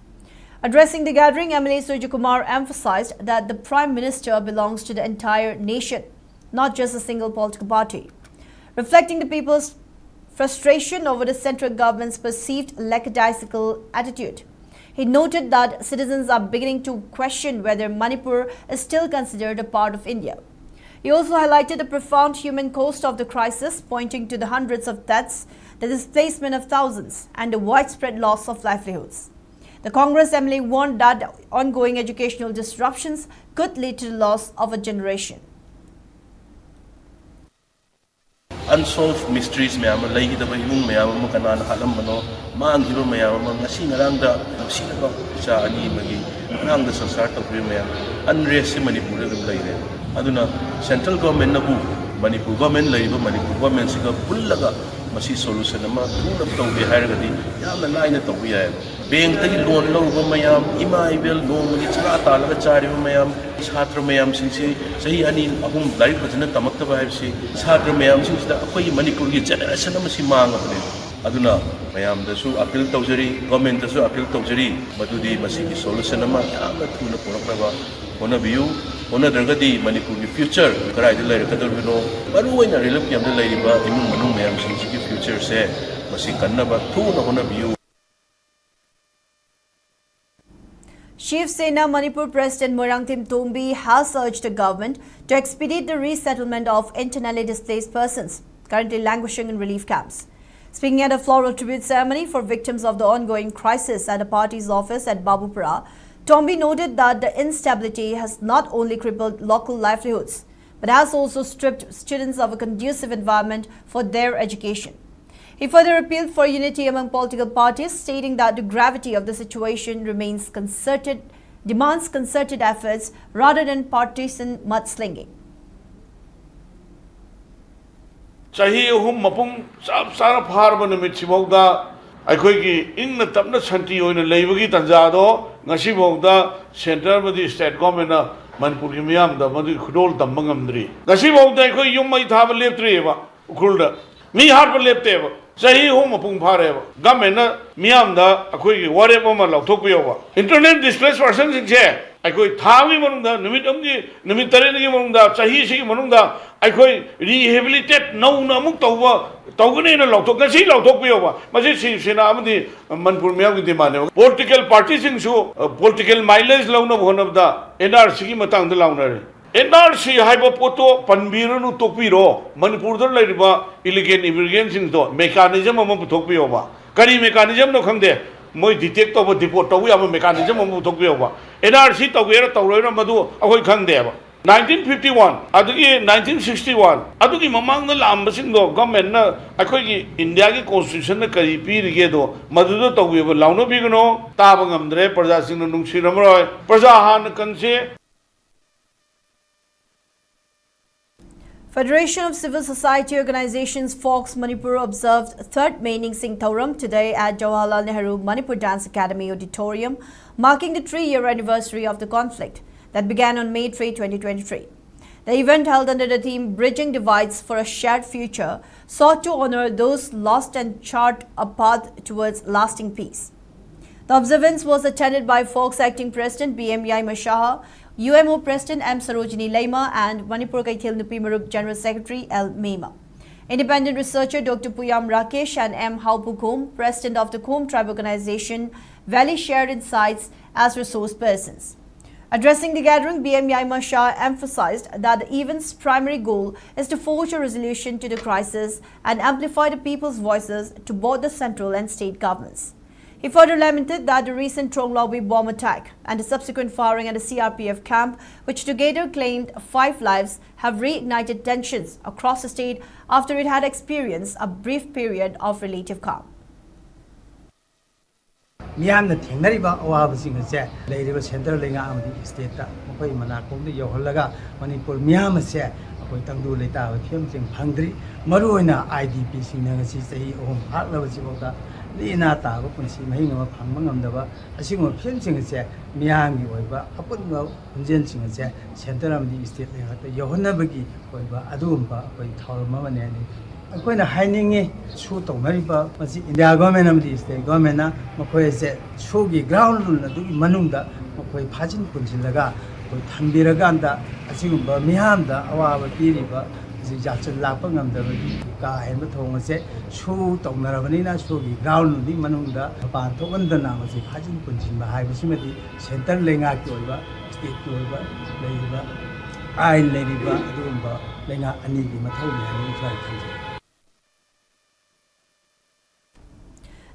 Addressing the gathering, M L A Surjakumar emphasized that the Prime Minister belongs to the entire nation, not just a single political party. Reflecting the people's frustration over the central government's perceived lackadaisical attitude, he noted that citizens are beginning to question whether Manipur is still considered a part of India. He also highlighted the profound human cost of the crisis, pointing to the hundreds of deaths, the displacement of thousands, and the widespread loss of livelihoods. The Congress M L A warned that ongoing educational disruptions could lead to the loss of a generation. Unsolved mysteries ꯃꯌꯥꯝ ꯑꯃ, ꯂꯩꯈꯤꯗꯕ ꯏꯃꯨꯡ ꯃꯌꯥꯝ ꯑꯃ, ꯀꯅꯥꯅ ꯍꯥꯠꯂꯝꯕꯅꯣ, ꯃꯥꯡꯈꯤꯕ ꯃꯌꯥꯝ ꯑꯃ ꯉꯁꯤ ꯉꯔꯥꯡꯗ ꯅꯨꯡꯁꯤꯅꯕ ꯏꯆꯥ ꯑꯅꯤ ꯑꯃꯒꯤ ꯉꯔꯥꯡꯗ ꯁꯪꯁꯥꯔ ꯇꯧꯈꯤꯕ ꯃꯌꯥꯝ, unrest ꯁꯤ ꯃꯅꯤꯄꯨꯔꯗ ꯑꯗꯨꯝ ꯂꯩꯔꯦ꯫ ꯑꯗꯨꯅ central government ꯅꯕꯨ ꯃꯅꯤꯄꯨꯔ government, ꯂꯩꯔꯤꯕ ꯃꯅꯤꯄꯨꯔ government ꯁꯤꯒ ꯄꯨꯜꯂꯒ ꯃꯁꯤ solution ꯑꯃ ꯊꯨꯅ ꯇꯧꯒꯦ ꯍꯥꯏꯔꯒꯗꯤ ꯌꯥꯝꯅ ꯂꯥꯏꯅ ꯇꯧꯕ ꯌꯥꯏꯑꯕ꯫ Bank ꯇꯒꯤ loan ꯂꯧꯔꯨꯕ ꯃꯌꯥꯝ, ꯏꯃꯥ ꯏꯕꯦꯜ ꯅꯣꯡꯃꯒꯤ ꯆꯔꯥ ꯇꯥꯜꯂꯒ ꯆꯥꯔꯤꯕ ꯃꯌꯥꯝ, ꯁꯥꯇ꯭ꯔ ꯃꯌꯥꯝꯁꯤꯡꯁꯤ ꯆꯍꯤ ꯑꯅꯤ ꯑꯍꯨꯝ ꯂꯥꯏꯔꯤꯛ ꯐꯖꯅ ꯇꯝꯃꯛꯇꯕ ꯍꯥꯏꯕꯁꯤ, ꯁꯥꯇ꯭ꯔ ꯃꯌꯥꯝꯁꯤꯡꯁꯤꯗ ꯑꯩꯈꯣꯏꯒꯤ ꯃꯅꯤꯄꯨꯔꯒꯤ generation ꯑꯃꯁꯤ ꯃꯥꯡꯉꯕꯅꯦ꯫ ꯑꯗꯨꯅ ꯃꯌꯥꯝꯗꯁꯨ appeal ꯇꯧꯖꯔꯤ, government ꯇꯁꯨ appeal ꯇꯧꯖꯔꯤ, ꯃꯗꯨꯗꯤ ꯃꯁꯤꯒꯤ solution ꯑꯃ ꯌꯥꯝꯅ ꯊꯨꯅ ꯄꯨꯔꯛꯅꯕ ꯍꯣꯠꯅꯕꯤꯌꯨ꯫ ꯍꯣꯠꯅꯗ꯭ꯔꯒꯗꯤ ꯃꯅꯤꯄꯨꯔꯒꯤ future ꯀꯗꯥꯏꯗ ꯂꯩꯔꯛꯀꯗꯧꯔꯤꯕꯅꯣ? ꯃꯔꯨꯑꯣꯏꯅ relief camp ꯇ ꯂꯩꯔꯤꯕ ꯏꯃꯨꯡ ꯃꯅꯨꯡ ꯃꯌꯥꯝꯁꯤꯡꯁꯤꯒꯤ future ꯁꯦ ꯃꯁꯤ ꯀꯟꯅꯕ ꯊꯨꯅ ꯍꯣꯠꯅꯕꯤꯌꯨ꯫ Shiv Sena Manipur President Moirangthem Tombi has urged the government to expedite the resettlement of internally displaced persons currently languishing in relief camps. Speaking at a floral tribute ceremony for victims of the ongoing crisis at the party's office at Babupara, Tombi noted that the instability has not only crippled local livelihoods, but has also stripped students of a conducive environment for their education. He further appealed for unity among political parties, stating that the gravity of the situation remains concerted, demands concerted efforts rather than partisan mudslinging. ꯆꯍꯤ ꯑꯍꯨꯝ ꯃꯄꯨꯡ ꯆꯞ ꯆꯥꯅ ꯐꯥꯔꯕ ꯅꯨꯃꯤꯠꯁꯤꯐꯥꯎꯗ ꯑꯩꯈꯣꯏꯒꯤ ꯏꯪꯅ ꯇꯞꯅ ꯁꯥꯟꯇꯤ ꯑꯣꯏꯅ ꯂꯩꯕꯒꯤ ꯇꯥꯟꯖꯥꯗꯣ ꯉꯁꯤꯐꯥꯎꯗ centre ꯑꯃꯗꯤ state governmentꯅ ꯃꯅꯤꯄꯨꯔꯒꯤ ꯃꯤꯌꯥꯝꯗ ꯃꯗꯨꯒꯤ ꯈꯨꯗꯣꯜ ꯇꯝꯕ ꯉꯝꯗ꯭ꯔꯤ꯫ ꯉꯁꯤꯐꯥꯎꯗ ꯑꯩꯈꯣꯏ ꯌꯨꯝ ꯃꯩ ꯊꯥꯕ ꯂꯦꯞꯇ꯭ꯔꯤꯑꯕ ꯎꯈ꯭ꯔꯨꯜꯗ꯫ ꯃꯤ ꯍꯥꯠꯄ ꯂꯦꯞꯇꯦꯕ꯫ ꯆꯍꯤ ꯑꯍꯨꯝ ꯃꯄꯨꯡ ꯐꯥꯔꯦꯕ꯫ Governmentꯅ ꯃꯤꯌꯥꯝꯗ ꯑꯩꯈꯣꯏꯒꯤ ꯋꯥꯔꯦꯞ ꯑꯃ ꯂꯧꯊꯣꯛꯄꯤꯌꯣꯕ꯫ Internally displaced personꯁꯤꯡꯁꯦ ꯑꯩꯈꯣꯏ ꯊꯥ ꯑꯃꯒꯤ ꯃꯅꯨꯡꯗ, ꯅꯨꯃꯤꯠ ꯑꯃꯒꯤ, ꯅꯨꯃꯤꯠ ꯇꯔꯦꯠꯅꯤꯒꯤ ꯃꯅꯨꯡꯗ, ꯆꯍꯤꯁꯤꯒꯤ ꯃꯅꯨꯡꯗ ꯑꯩꯈꯣꯏ rehabilitate ꯅꯧꯅ ꯑꯃꯨꯛ ꯇꯧꯕ, ꯇꯧꯒꯅꯦꯅ ꯂꯧꯊꯣꯛ, ꯉꯁꯤ ꯂꯧꯊꯣꯛꯄꯤꯌꯣꯕ꯫ ꯃꯁꯤ ꯁꯤꯕ ꯁꯦꯅꯥ ꯑꯃꯗꯤ ꯃꯅꯤꯄꯨꯔ ꯃꯤꯌꯥꯝꯒꯤ demandꯅꯦꯕ꯫ Political partyꯁꯤꯡꯁꯨ, ꯑ, political mileage ꯂꯧꯅꯕ ꯍꯣꯠꯅꯕꯗ NRCꯒꯤ ꯃꯇꯥꯡꯗ ꯂꯥꯎꯅꯔꯦ꯫ NRC ꯍꯥꯏꯕ ꯄꯣꯠꯇꯣ ꯄꯟꯕꯤꯔꯅꯨ, ꯇꯣꯛꯄꯤꯔꯣ꯫ ꯃꯅꯤꯄꯨꯔꯗ ꯂꯩꯔꯤꯕ illegal immigrantꯁꯤꯡꯗꯣ mechanism ꯑꯃ ꯄꯨꯊꯣꯛꯄꯤꯌꯣꯕ꯫ ꯀꯔꯤ mechanismꯅꯣ ꯈꯪꯗꯦ, ꯃꯣꯏ detect ꯇꯧꯕ, deport ꯇꯧꯕ ꯌꯥꯕ mechanism ꯑꯃ ꯄꯨꯊꯣꯛꯄꯤꯌꯣꯕ꯫ NRC ꯇꯧꯒꯦꯔꯥ ꯇꯧꯔꯣꯏꯔꯥ ꯃꯗꯨ ꯑꯩꯈꯣꯏ ꯈꯪꯗꯦꯕ꯫ Nineteen fifty one ꯑꯗꯒꯤ nineteen sixty one ꯑꯗꯨꯒꯤ ꯃꯃꯥꯡꯗ ꯂꯥꯛꯑꯝꯕꯁꯤꯡꯗꯣ governmentꯅ ꯑꯩꯈꯣꯏꯒꯤ Indiaꯒꯤ constitutionꯅ ꯀꯔꯤ ꯄꯤꯔꯤꯒꯦꯗꯣ ꯃꯗꯨꯗ ꯇꯧꯕꯤꯌꯣꯕ꯫ ꯂꯥꯎꯅꯕꯤꯒꯅꯣ, ꯇꯥꯕ ꯉꯝꯗ꯭ꯔꯦ, ꯄ꯭ꯔꯖꯥꯁꯤꯡꯅ ꯅꯨꯡꯁꯤꯔꯝꯃꯔꯣꯏ꯫ ꯄ꯭ꯔꯖꯥ ꯍꯥꯟꯅ ꯀꯟꯁꯦ꯫ Federation of Civil Society Organizations, FOCS Manipur, observed third Meining Singh Thouram today at Jawaharlal Nehru Manipur Dance Academy Auditorium, marking the three-year anniversary of the conflict that began on May three, twenty twenty-three. The event, held under the theme Bridging Divides for a Shared Future, sought to honor those lost and chart a path towards lasting peace. The observance was attended by FOCS Acting President B M Yaimya Saha, U M O President M Sarojini Laima, and Manipur Keithel Nupi Marup General Secretary L Mema. Independent researcher Doctor Puyam Rakesh and M Haopu Khum, President of the Khum Tribe Organization, Valley, shared insights as resource persons. Addressing the gathering, B M Yaimya Saha emphasized that the event's primary goal is to forge a resolution to the crisis and amplify the people's voices to both the central and state governments. He further lamented that the recent Tronglaobi bomb attack and the subsequent firing at the C R P F camp, which together claimed five lives, have reignited tensions across the state after it had experienced a brief period of relative calm. ꯃꯤꯌꯥꯝꯅ ꯊꯦꯡꯅꯔꯤꯕ ꯑꯋꯥꯕꯁꯤꯡ ꯑꯁꯦ ꯂꯩꯔꯤꯕ central ꯂꯩꯉꯥꯛ ꯑꯃꯗꯤ ꯁ꯭ꯇꯦꯠꯇ ꯃꯈꯣꯏ ꯃꯅꯥꯀꯣꯡꯗ ꯌꯧꯍꯜꯂꯒ ꯃꯅꯤꯄꯨꯔ ꯃꯤꯌꯥꯝ ꯑꯁꯦ ꯑꯩꯈꯣꯏ ꯇꯪꯗꯨ ꯂꯩꯇꯥꯕ ꯐꯤꯕꯝꯁꯤꯡ ꯐꯪꯗ꯭ꯔꯤ꯫ ꯃꯔꯨꯑꯣꯏꯅ ꯑꯥꯏ ꯗꯤ ꯄꯤꯁꯤꯡꯅ ꯉꯁꯤ ꯆꯍꯤ ꯑꯍꯨꯝ ꯐꯥꯔꯛꯂꯕꯁꯤꯐꯥꯎꯗ ꯂꯦꯅꯥ ꯇꯥꯕ ꯄꯨꯟꯁꯤ ꯃꯍꯤꯡ ꯑꯃ ꯐꯪꯕ ꯉꯝꯗꯕ ꯑꯁꯤꯒꯨꯝꯕ ꯐꯤꯕꯝꯁꯤꯡ ꯑꯁꯦ ꯃꯤꯌꯥꯝꯒꯤ ꯑꯣꯏꯕ ꯑꯄꯨꯟꯕ ꯈꯣꯟꯖꯦꯜꯁꯤꯡ ꯑꯁꯦ ꯁꯦꯟꯇ꯭ꯔꯦꯜ ꯑꯃꯗꯤ ꯁ꯭ꯇꯦꯠ ꯂꯩꯉꯥꯛꯇ ꯌꯧꯍꯟꯅꯕꯒꯤ ꯑꯣꯏꯕ ꯑꯗꯨꯒꯨꯝꯕ ꯑꯩꯈꯣꯏ ꯊꯧꯔꯝ ꯑꯃꯅꯤ ꯍꯥꯏꯅ ꯑꯩꯈꯣꯏꯅ ꯍꯥꯏꯅꯤꯡꯉꯤ꯫ ꯁꯨ ꯇꯧꯅꯔꯤꯕ ꯃꯁꯤ ꯏꯟꯗꯤꯌꯥ ꯒꯣꯔꯃꯦꯟ ꯑꯃꯗꯤ ꯁ꯭ꯇꯦꯠ ꯒꯣꯔꯃꯦꯟꯅ ꯃꯈꯣꯏ ꯑꯁꯦ ꯁꯨꯒꯤ ꯒ꯭ꯔꯥꯎꯟ ꯔꯨꯜ ꯑꯗꯨꯒꯤ ꯃꯅꯨꯡꯗ ꯃꯈꯣꯏ ꯐꯥꯖꯤꯟ ꯄꯨꯟꯁꯤꯜꯂꯒ ꯑꯩꯈꯣꯏ ꯊꯝꯕꯤꯔꯀꯥꯟꯗ ꯑꯁꯤꯒꯨꯝꯕ ꯃꯤꯌꯥꯝꯗ ꯑꯋꯥꯕ ꯄꯤꯔꯤꯕ ꯍꯧꯖꯤꯛ ꯌꯥꯆꯜ ꯂꯥꯛꯄ ꯉꯝꯗꯕꯒꯤ ꯀꯥ ꯍꯦꯟꯕ ꯊꯧꯑꯣꯡ ꯑꯁꯦ ꯁꯨ ꯇꯧꯅꯔꯕꯅꯤꯅ ꯁꯨꯒꯤ ꯒ꯭ꯔꯥꯎꯟ ꯔꯨꯜꯒꯤ ꯃꯅꯨꯡꯗ ꯃꯄꯥꯟ ꯊꯣꯛꯍꯟꯗꯅ ꯃꯁꯤ ꯐꯥꯖꯤꯟ ꯄꯨꯟꯁꯤꯟꯕ ꯍꯥꯏꯕꯁꯤꯃꯗꯤ ꯁꯦꯟꯇ꯭ꯔꯦꯜ ꯂꯩꯉꯥꯛꯀꯤ ꯑꯣꯏꯕ ꯁ꯭ꯇꯦꯠꯀꯤ ꯑꯣꯏꯕ ꯂꯩꯔꯤꯕ ꯑꯥꯏꯟ ꯂꯩꯔꯤꯕ ꯑꯗꯨꯒꯨꯝꯕ ꯂꯩꯉꯥꯛ ꯑꯅꯤꯒꯤ ꯃꯊꯧꯅꯤ ꯍꯥꯏꯅ ꯁ꯭ꯋꯥꯏꯗ ꯊꯝꯖꯒꯦ꯫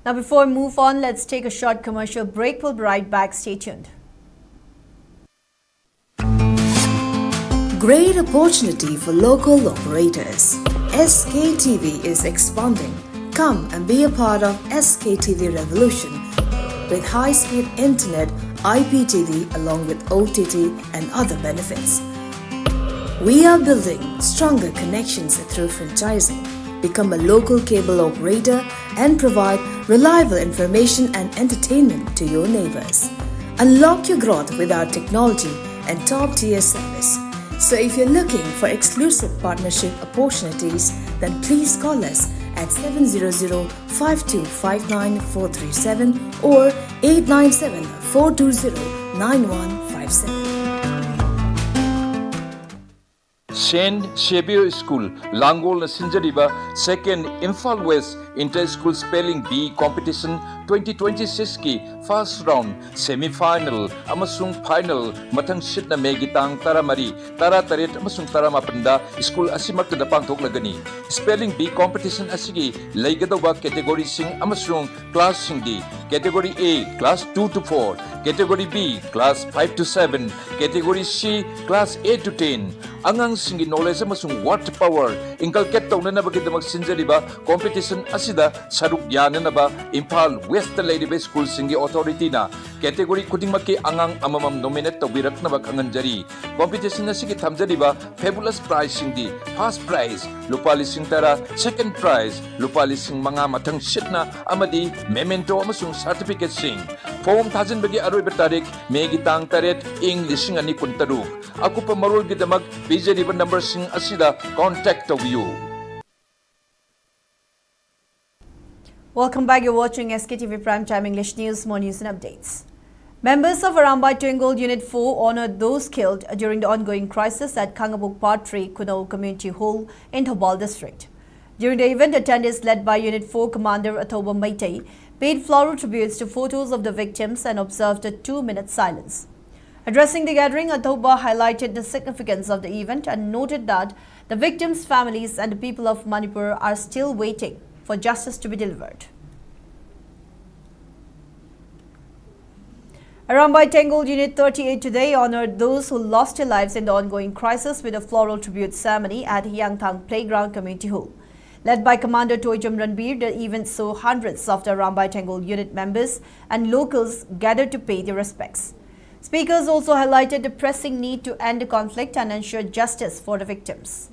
Now, before we move on, let's take a short commercial break. We'll be right back. Stay tuned. Great opportunity for local operators. S K T V is expanding. Come and be a part of S K T V revolution with high-speed internet, I P T V along with O T T and other benefits. We are building stronger connections through franchising. Become a local cable operator and provide reliable information and entertainment to your neighbors. Unlock your growth with our technology and top-tier service. So if you're looking for exclusive partnership opportunities, then please call us at seven zero zero, five two five nine, four three seven or eight nine seven, four two zero, nine one five seven. Saint Xavier School ꯂꯥꯡꯒꯣꯜꯅ ꯁꯤꯟꯖꯔꯤꯕ Second Imphal West Inter School Spelling Bee Competition twenty twenty-six ꯀꯤ first round, semi final ꯑꯃꯁꯨꯡ final ꯃꯊꯪ ꯁꯤꯠꯅ ꯃꯦꯒꯤ ꯇꯥꯡ ꯇꯔꯥꯃꯔꯤ, ꯇꯔꯥꯇꯔꯦꯠ ꯑꯃꯁꯨꯡ ꯇꯔꯥꯃꯥꯄꯟꯗ school ꯑꯁꯤꯃꯛꯇꯗ ꯄꯥꯡꯊꯣꯛꯂꯒꯅꯤ꯫ Spelling Bee Competition ꯑꯁꯤꯒꯤ ꯂꯩꯒꯗꯧꯕ categoryꯁꯤꯡ ꯑꯃꯁꯨꯡ classꯁꯤꯡꯗꯤ: Category A, class two to four, Category B, class five to seven, Category C, class eight to ten꯫ ꯑꯉꯥꯡꯁꯤꯡꯒꯤ knowledge ꯑꯃꯁꯨꯡ word power inculcate ꯇꯧꯅꯅꯕꯒꯤꯗꯃꯛ ꯁꯤꯟꯖꯔꯤꯕ competition ꯑꯁꯤꯗ ꯁꯔꯨꯛ ꯌꯥꯅꯅꯕ ꯏꯝꯐꯥꯜ Westꯇ ꯂꯩꯔꯤꯕ ꯁ꯭ꯀꯨꯜꯁꯤꯡꯒꯤ authorityꯅ category ꯈꯨꯗꯤꯡꯃꯛꯀꯤ ꯑꯉꯥꯡ ꯑꯃꯃꯝ nominate ꯇꯧꯕꯤꯔꯛꯅꯕ ꯈꯪꯍꯟꯖꯔꯤ꯫ Competition ꯑꯁꯤꯒꯤ ꯊꯝꯖꯔꯤꯕ fabulous prizeꯁꯤꯡꯗꯤ: first prize ꯂꯨꯄꯥ ꯂꯤꯁꯤꯡ ꯇꯔꯥ, second prize ꯂꯨꯄꯥ ꯂꯤꯁꯤꯡ ꯃꯉꯥ ꯃꯊꯪ ꯁꯤꯠꯅ ꯑꯃꯗꯤ memento ꯑꯃꯁꯨꯡ certificateꯁꯤꯡ꯫ Form ꯊꯥꯖꯤꯟꯕꯒꯤ ꯑꯔꯣꯏꯕ ꯇꯥꯔꯤꯛ ꯃꯦꯒꯤ ꯇꯥꯡ ꯇꯔꯦꯠ, ꯏꯪ ꯂꯤꯁꯤꯡ ꯑꯅꯤ ꯀꯨꯟꯇꯔꯨꯛ꯫ ꯑꯀꯨꯞꯄ ꯃꯔꯣꯜꯒꯤꯗꯃꯛ ꯄꯤꯖꯔꯤꯕ numberꯁꯤꯡ ꯑꯁꯤꯗ contact ꯇꯧꯕꯤꯌꯨ꯫ Welcome back. You're watching S K T V Prime Time English News. More news and updates. Members of Arambai Tengul Unit four honored those killed during the ongoing crisis at Khangabok Part three Kuno Community Hall in Thoubal District. During the event, attendees led by Unit four Commander Athoba Meitei paid floral tributes to photos of the victims and observed a two-minute silence. Addressing the gathering, Athoba highlighted the significance of the event and noted that the victims' families and the people of Manipur are still waiting for justice to be delivered. Arambai Tengul Unit thirty-eight today honored those who lost their lives in the ongoing crisis with a floral tribute ceremony at Hiyangthang Playground Community Hall. Led by Commander Toijam Ranbir, the event saw hundreds of the Arambai Tengul Unit members and locals gathered to pay their respects. Speakers also highlighted the pressing need to end the conflict and ensure justice for the victims.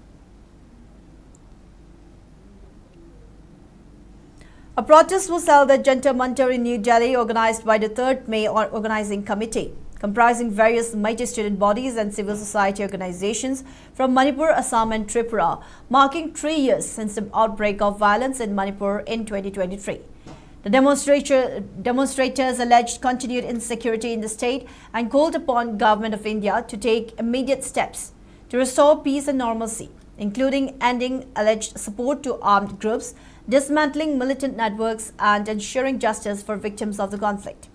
A protest was held at Jantar Mantar in New Delhi, organized by the Third May Or-, Organizing Committee, comprising various Meitei student bodies and civil society organizations from Manipur, Assam, and Tripura, marking three years since the outbreak of violence in Manipur in twenty twenty-three. The demonstrator, demonstrators alleged continued insecurity in the state and called upon Government of India to take immediate steps to restore peace and normalcy, including ending alleged support to armed groups, dismantling militant networks, and ensuring justice for victims of the conflict.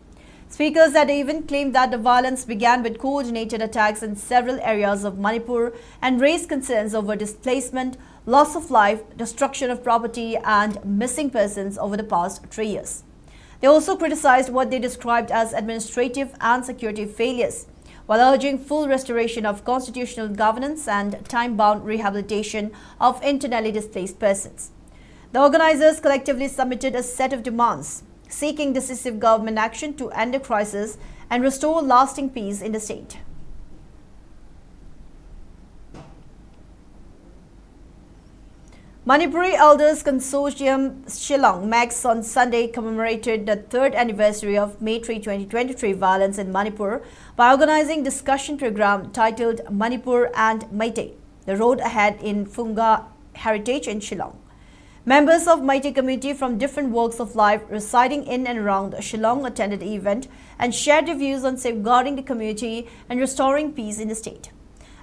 Speakers at the event claimed that the violence began with coordinated attacks in several areas of Manipur and raised concerns over displacement, loss of life, destruction of property, and missing persons over the past three years. They also criticized what they described as administrative and security failures, while urging full restoration of constitutional governance and time-bound rehabilitation of internally displaced persons. The organizers collectively submitted a set of demands, seeking decisive government action to end the crisis and restore lasting peace in the state. Manipuri Elders Consortium Shillong, MECS, on Sunday commemorated the third anniversary of Meitei twenty twenty-three violence in Manipur by organizing discussion program titled Manipur and Meitei: The Road Ahead in Phunga Heritage in Shillong. Members of Meitei community from different walks of life residing in and around Shillong attended the event and shared their views on safeguarding the community and restoring peace in the state.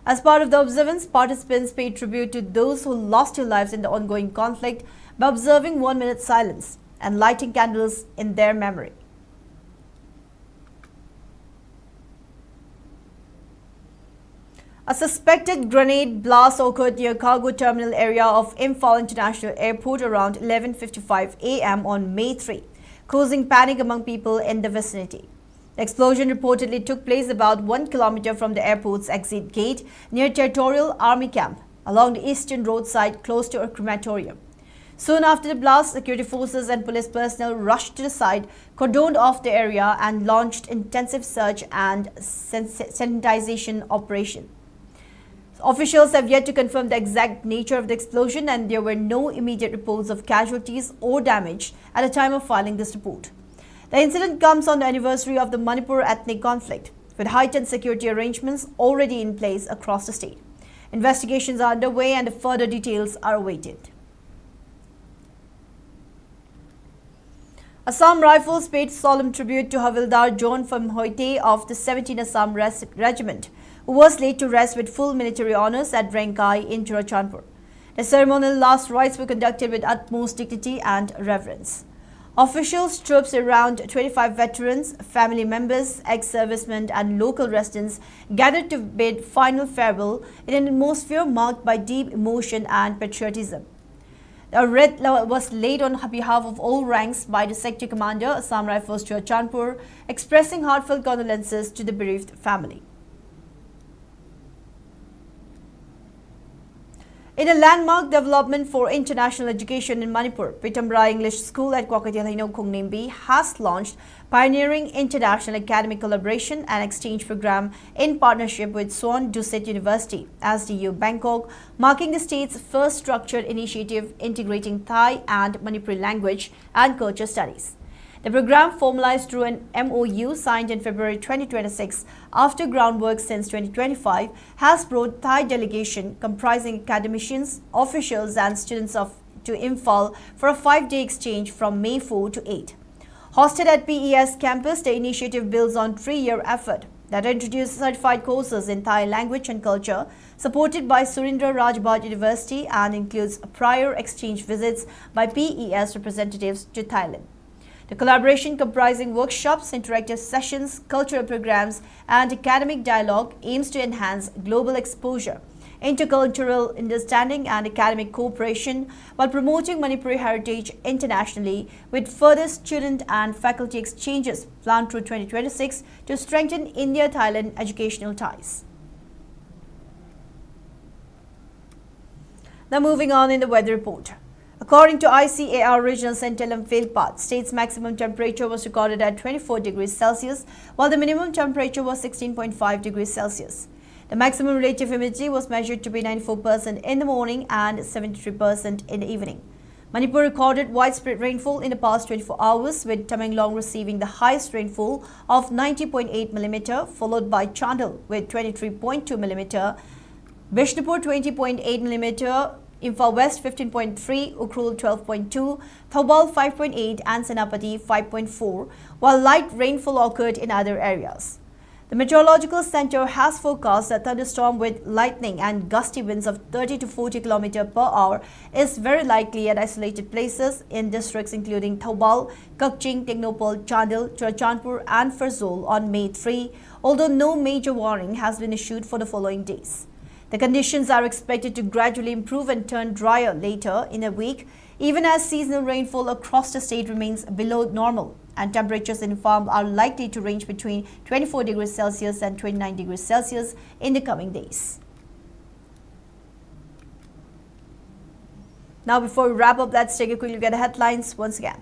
As part of the observance, participants paid tribute to those who lost their lives in the ongoing conflict by observing one minute silence and lighting candles in their memory. A suspected grenade blast occurred near cargo terminal area of Imphal International Airport around eleven fifty-five a m on May three, causing panic among people in the vicinity. The explosion reportedly took place about one kilometer from the airport's exit gate near Territorial Army Camp, along the eastern roadside close to a crematorium. Soon after the blast, security forces and police personnel rushed to the site, cordoned off the area, and launched intensive search and sen- sanitization operation. Officials have yet to confirm the exact nature of the explosion, and there were no immediate reports of casualties or damage at the time of filing this report. The incident comes on the anniversary of the Manipur ethnic conflict, with heightened security arrangements already in place across the state. Investigations are underway and further details are awaited. Assam Rifles paid solemn tribute to Havildar John Pham Hoite of the seventeenth Assam Res- Regiment, who was laid to rest with full military honors at Rengkai in Churachandpur. The ceremonial last rites were conducted with utmost dignity and reverence. Officials, troops, around twenty-five veterans, family members, ex-servicemen and local residents gathered to bid final farewell in an atmosphere marked by deep emotion and patriotism. The wreath was laid on behalf of all ranks by the sector commander, Assam Rifles Churachandpur, expressing heartfelt condolences to the bereaved family. In a landmark development for international education in Manipur, Pitamra English School at Kwakatial Hino Khongnembi has launched pioneering international academic collaboration and exchange program in partnership with Suwon Dusit University, S D U Bangkok, marking the state's first structured initiative integrating Thai and Manipuri language and culture studies. The program, formalized through an M O U signed in February twenty twenty-six after groundwork since twenty twenty-five, has brought Thai delegation comprising academicians, officials, and students of to Imphal for a five-day exchange from May four to eight. Hosted at P E S campus, the initiative builds on three-year effort that introduces certified courses in Thai language and culture, supported by Surendra Rajbhat University, and includes prior exchange visits by P E S representatives to Thailand. The collaboration, comprising workshops, interactive sessions, cultural programs, and academic dialogue, aims to enhance global exposure, intercultural understanding, and academic cooperation while promoting Manipuri heritage internationally, with further student and faculty exchanges planned through twenty twenty-six to strengthen India-Thailand educational ties. Now, moving on in the weather report. According to I C A R Regional Center Lamphel Path, state's maximum temperature was recorded at twenty-four degrees Celsius, while the minimum temperature was sixteen point five degrees Celsius. The maximum relative humidity was measured to be ninety-four percent in the morning and seventy-three percent in the evening. Manipur recorded widespread rainfall in the past twenty-four hours, with Tamenglong receiving the highest rainfall of ninety point eight millimeter, followed by Chandel with twenty-three point two millimeter, Bishnupur twenty point eight millimeter, Imphal West fifteen point three, Ukhrul twelve point two, Thoubal five point eight, and Senapati five point four, while light rainfall occurred in other areas. The Meteorological Center has forecast that thunderstorm with lightning and gusty winds of thirty to forty kilometer per hour is very likely at isolated places in districts including Thoubal, Kakching, Tengnoupal, Chandel, Churachandpur and Pherzawl on May three, although no major warning has been issued for the following days. The conditions are expected to gradually improve and turn drier later in the week, even as seasonal rainfall across the state remains below normal, and temperatures in Imphal are likely to range between twenty-four degrees Celsius and twenty-nine degrees Celsius in the coming days. Now, before we wrap up, let's take a quick look at the headlines once again.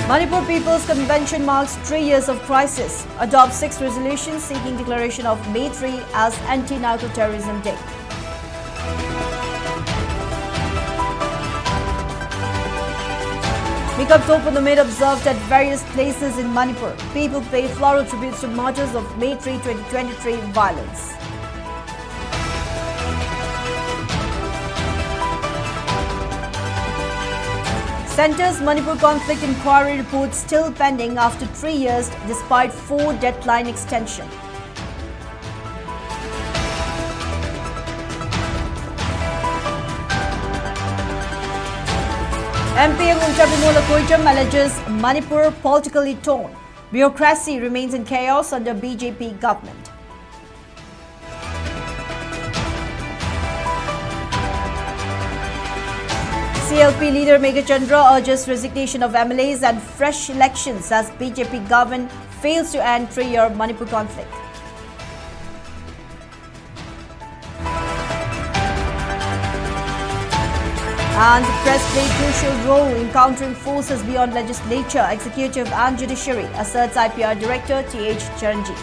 Manipur People's Convention marks three years of crisis, adopts six resolutions seeking declaration of May three as Anti-Narco-Terrorism Day. Mikap Thokpa Numit observed at various places in Manipur. People pay floral tributes to martyrs of May three twenty twenty-three violence. Centre's Manipur conflict inquiry report still pending after three years despite four deadline extension. M P Angumcha Bimola Koijam alleges Manipur politically torn. Bureaucracy remains in chaos under B J P government. C L P leader Meghachandra urges resignation of M L As and fresh elections as B J P government fails to end three-year Manipur conflict. And press play crucial role in countering forces beyond legislature, executive and judiciary, asserts I P R director T H Charanjit.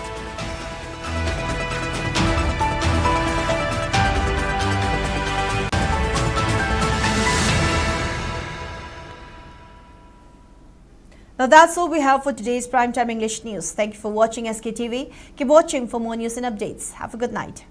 Now that's all we have for today's Primetime English News. Thank you for watching S K T V. Keep watching for more news and updates. Have a good night.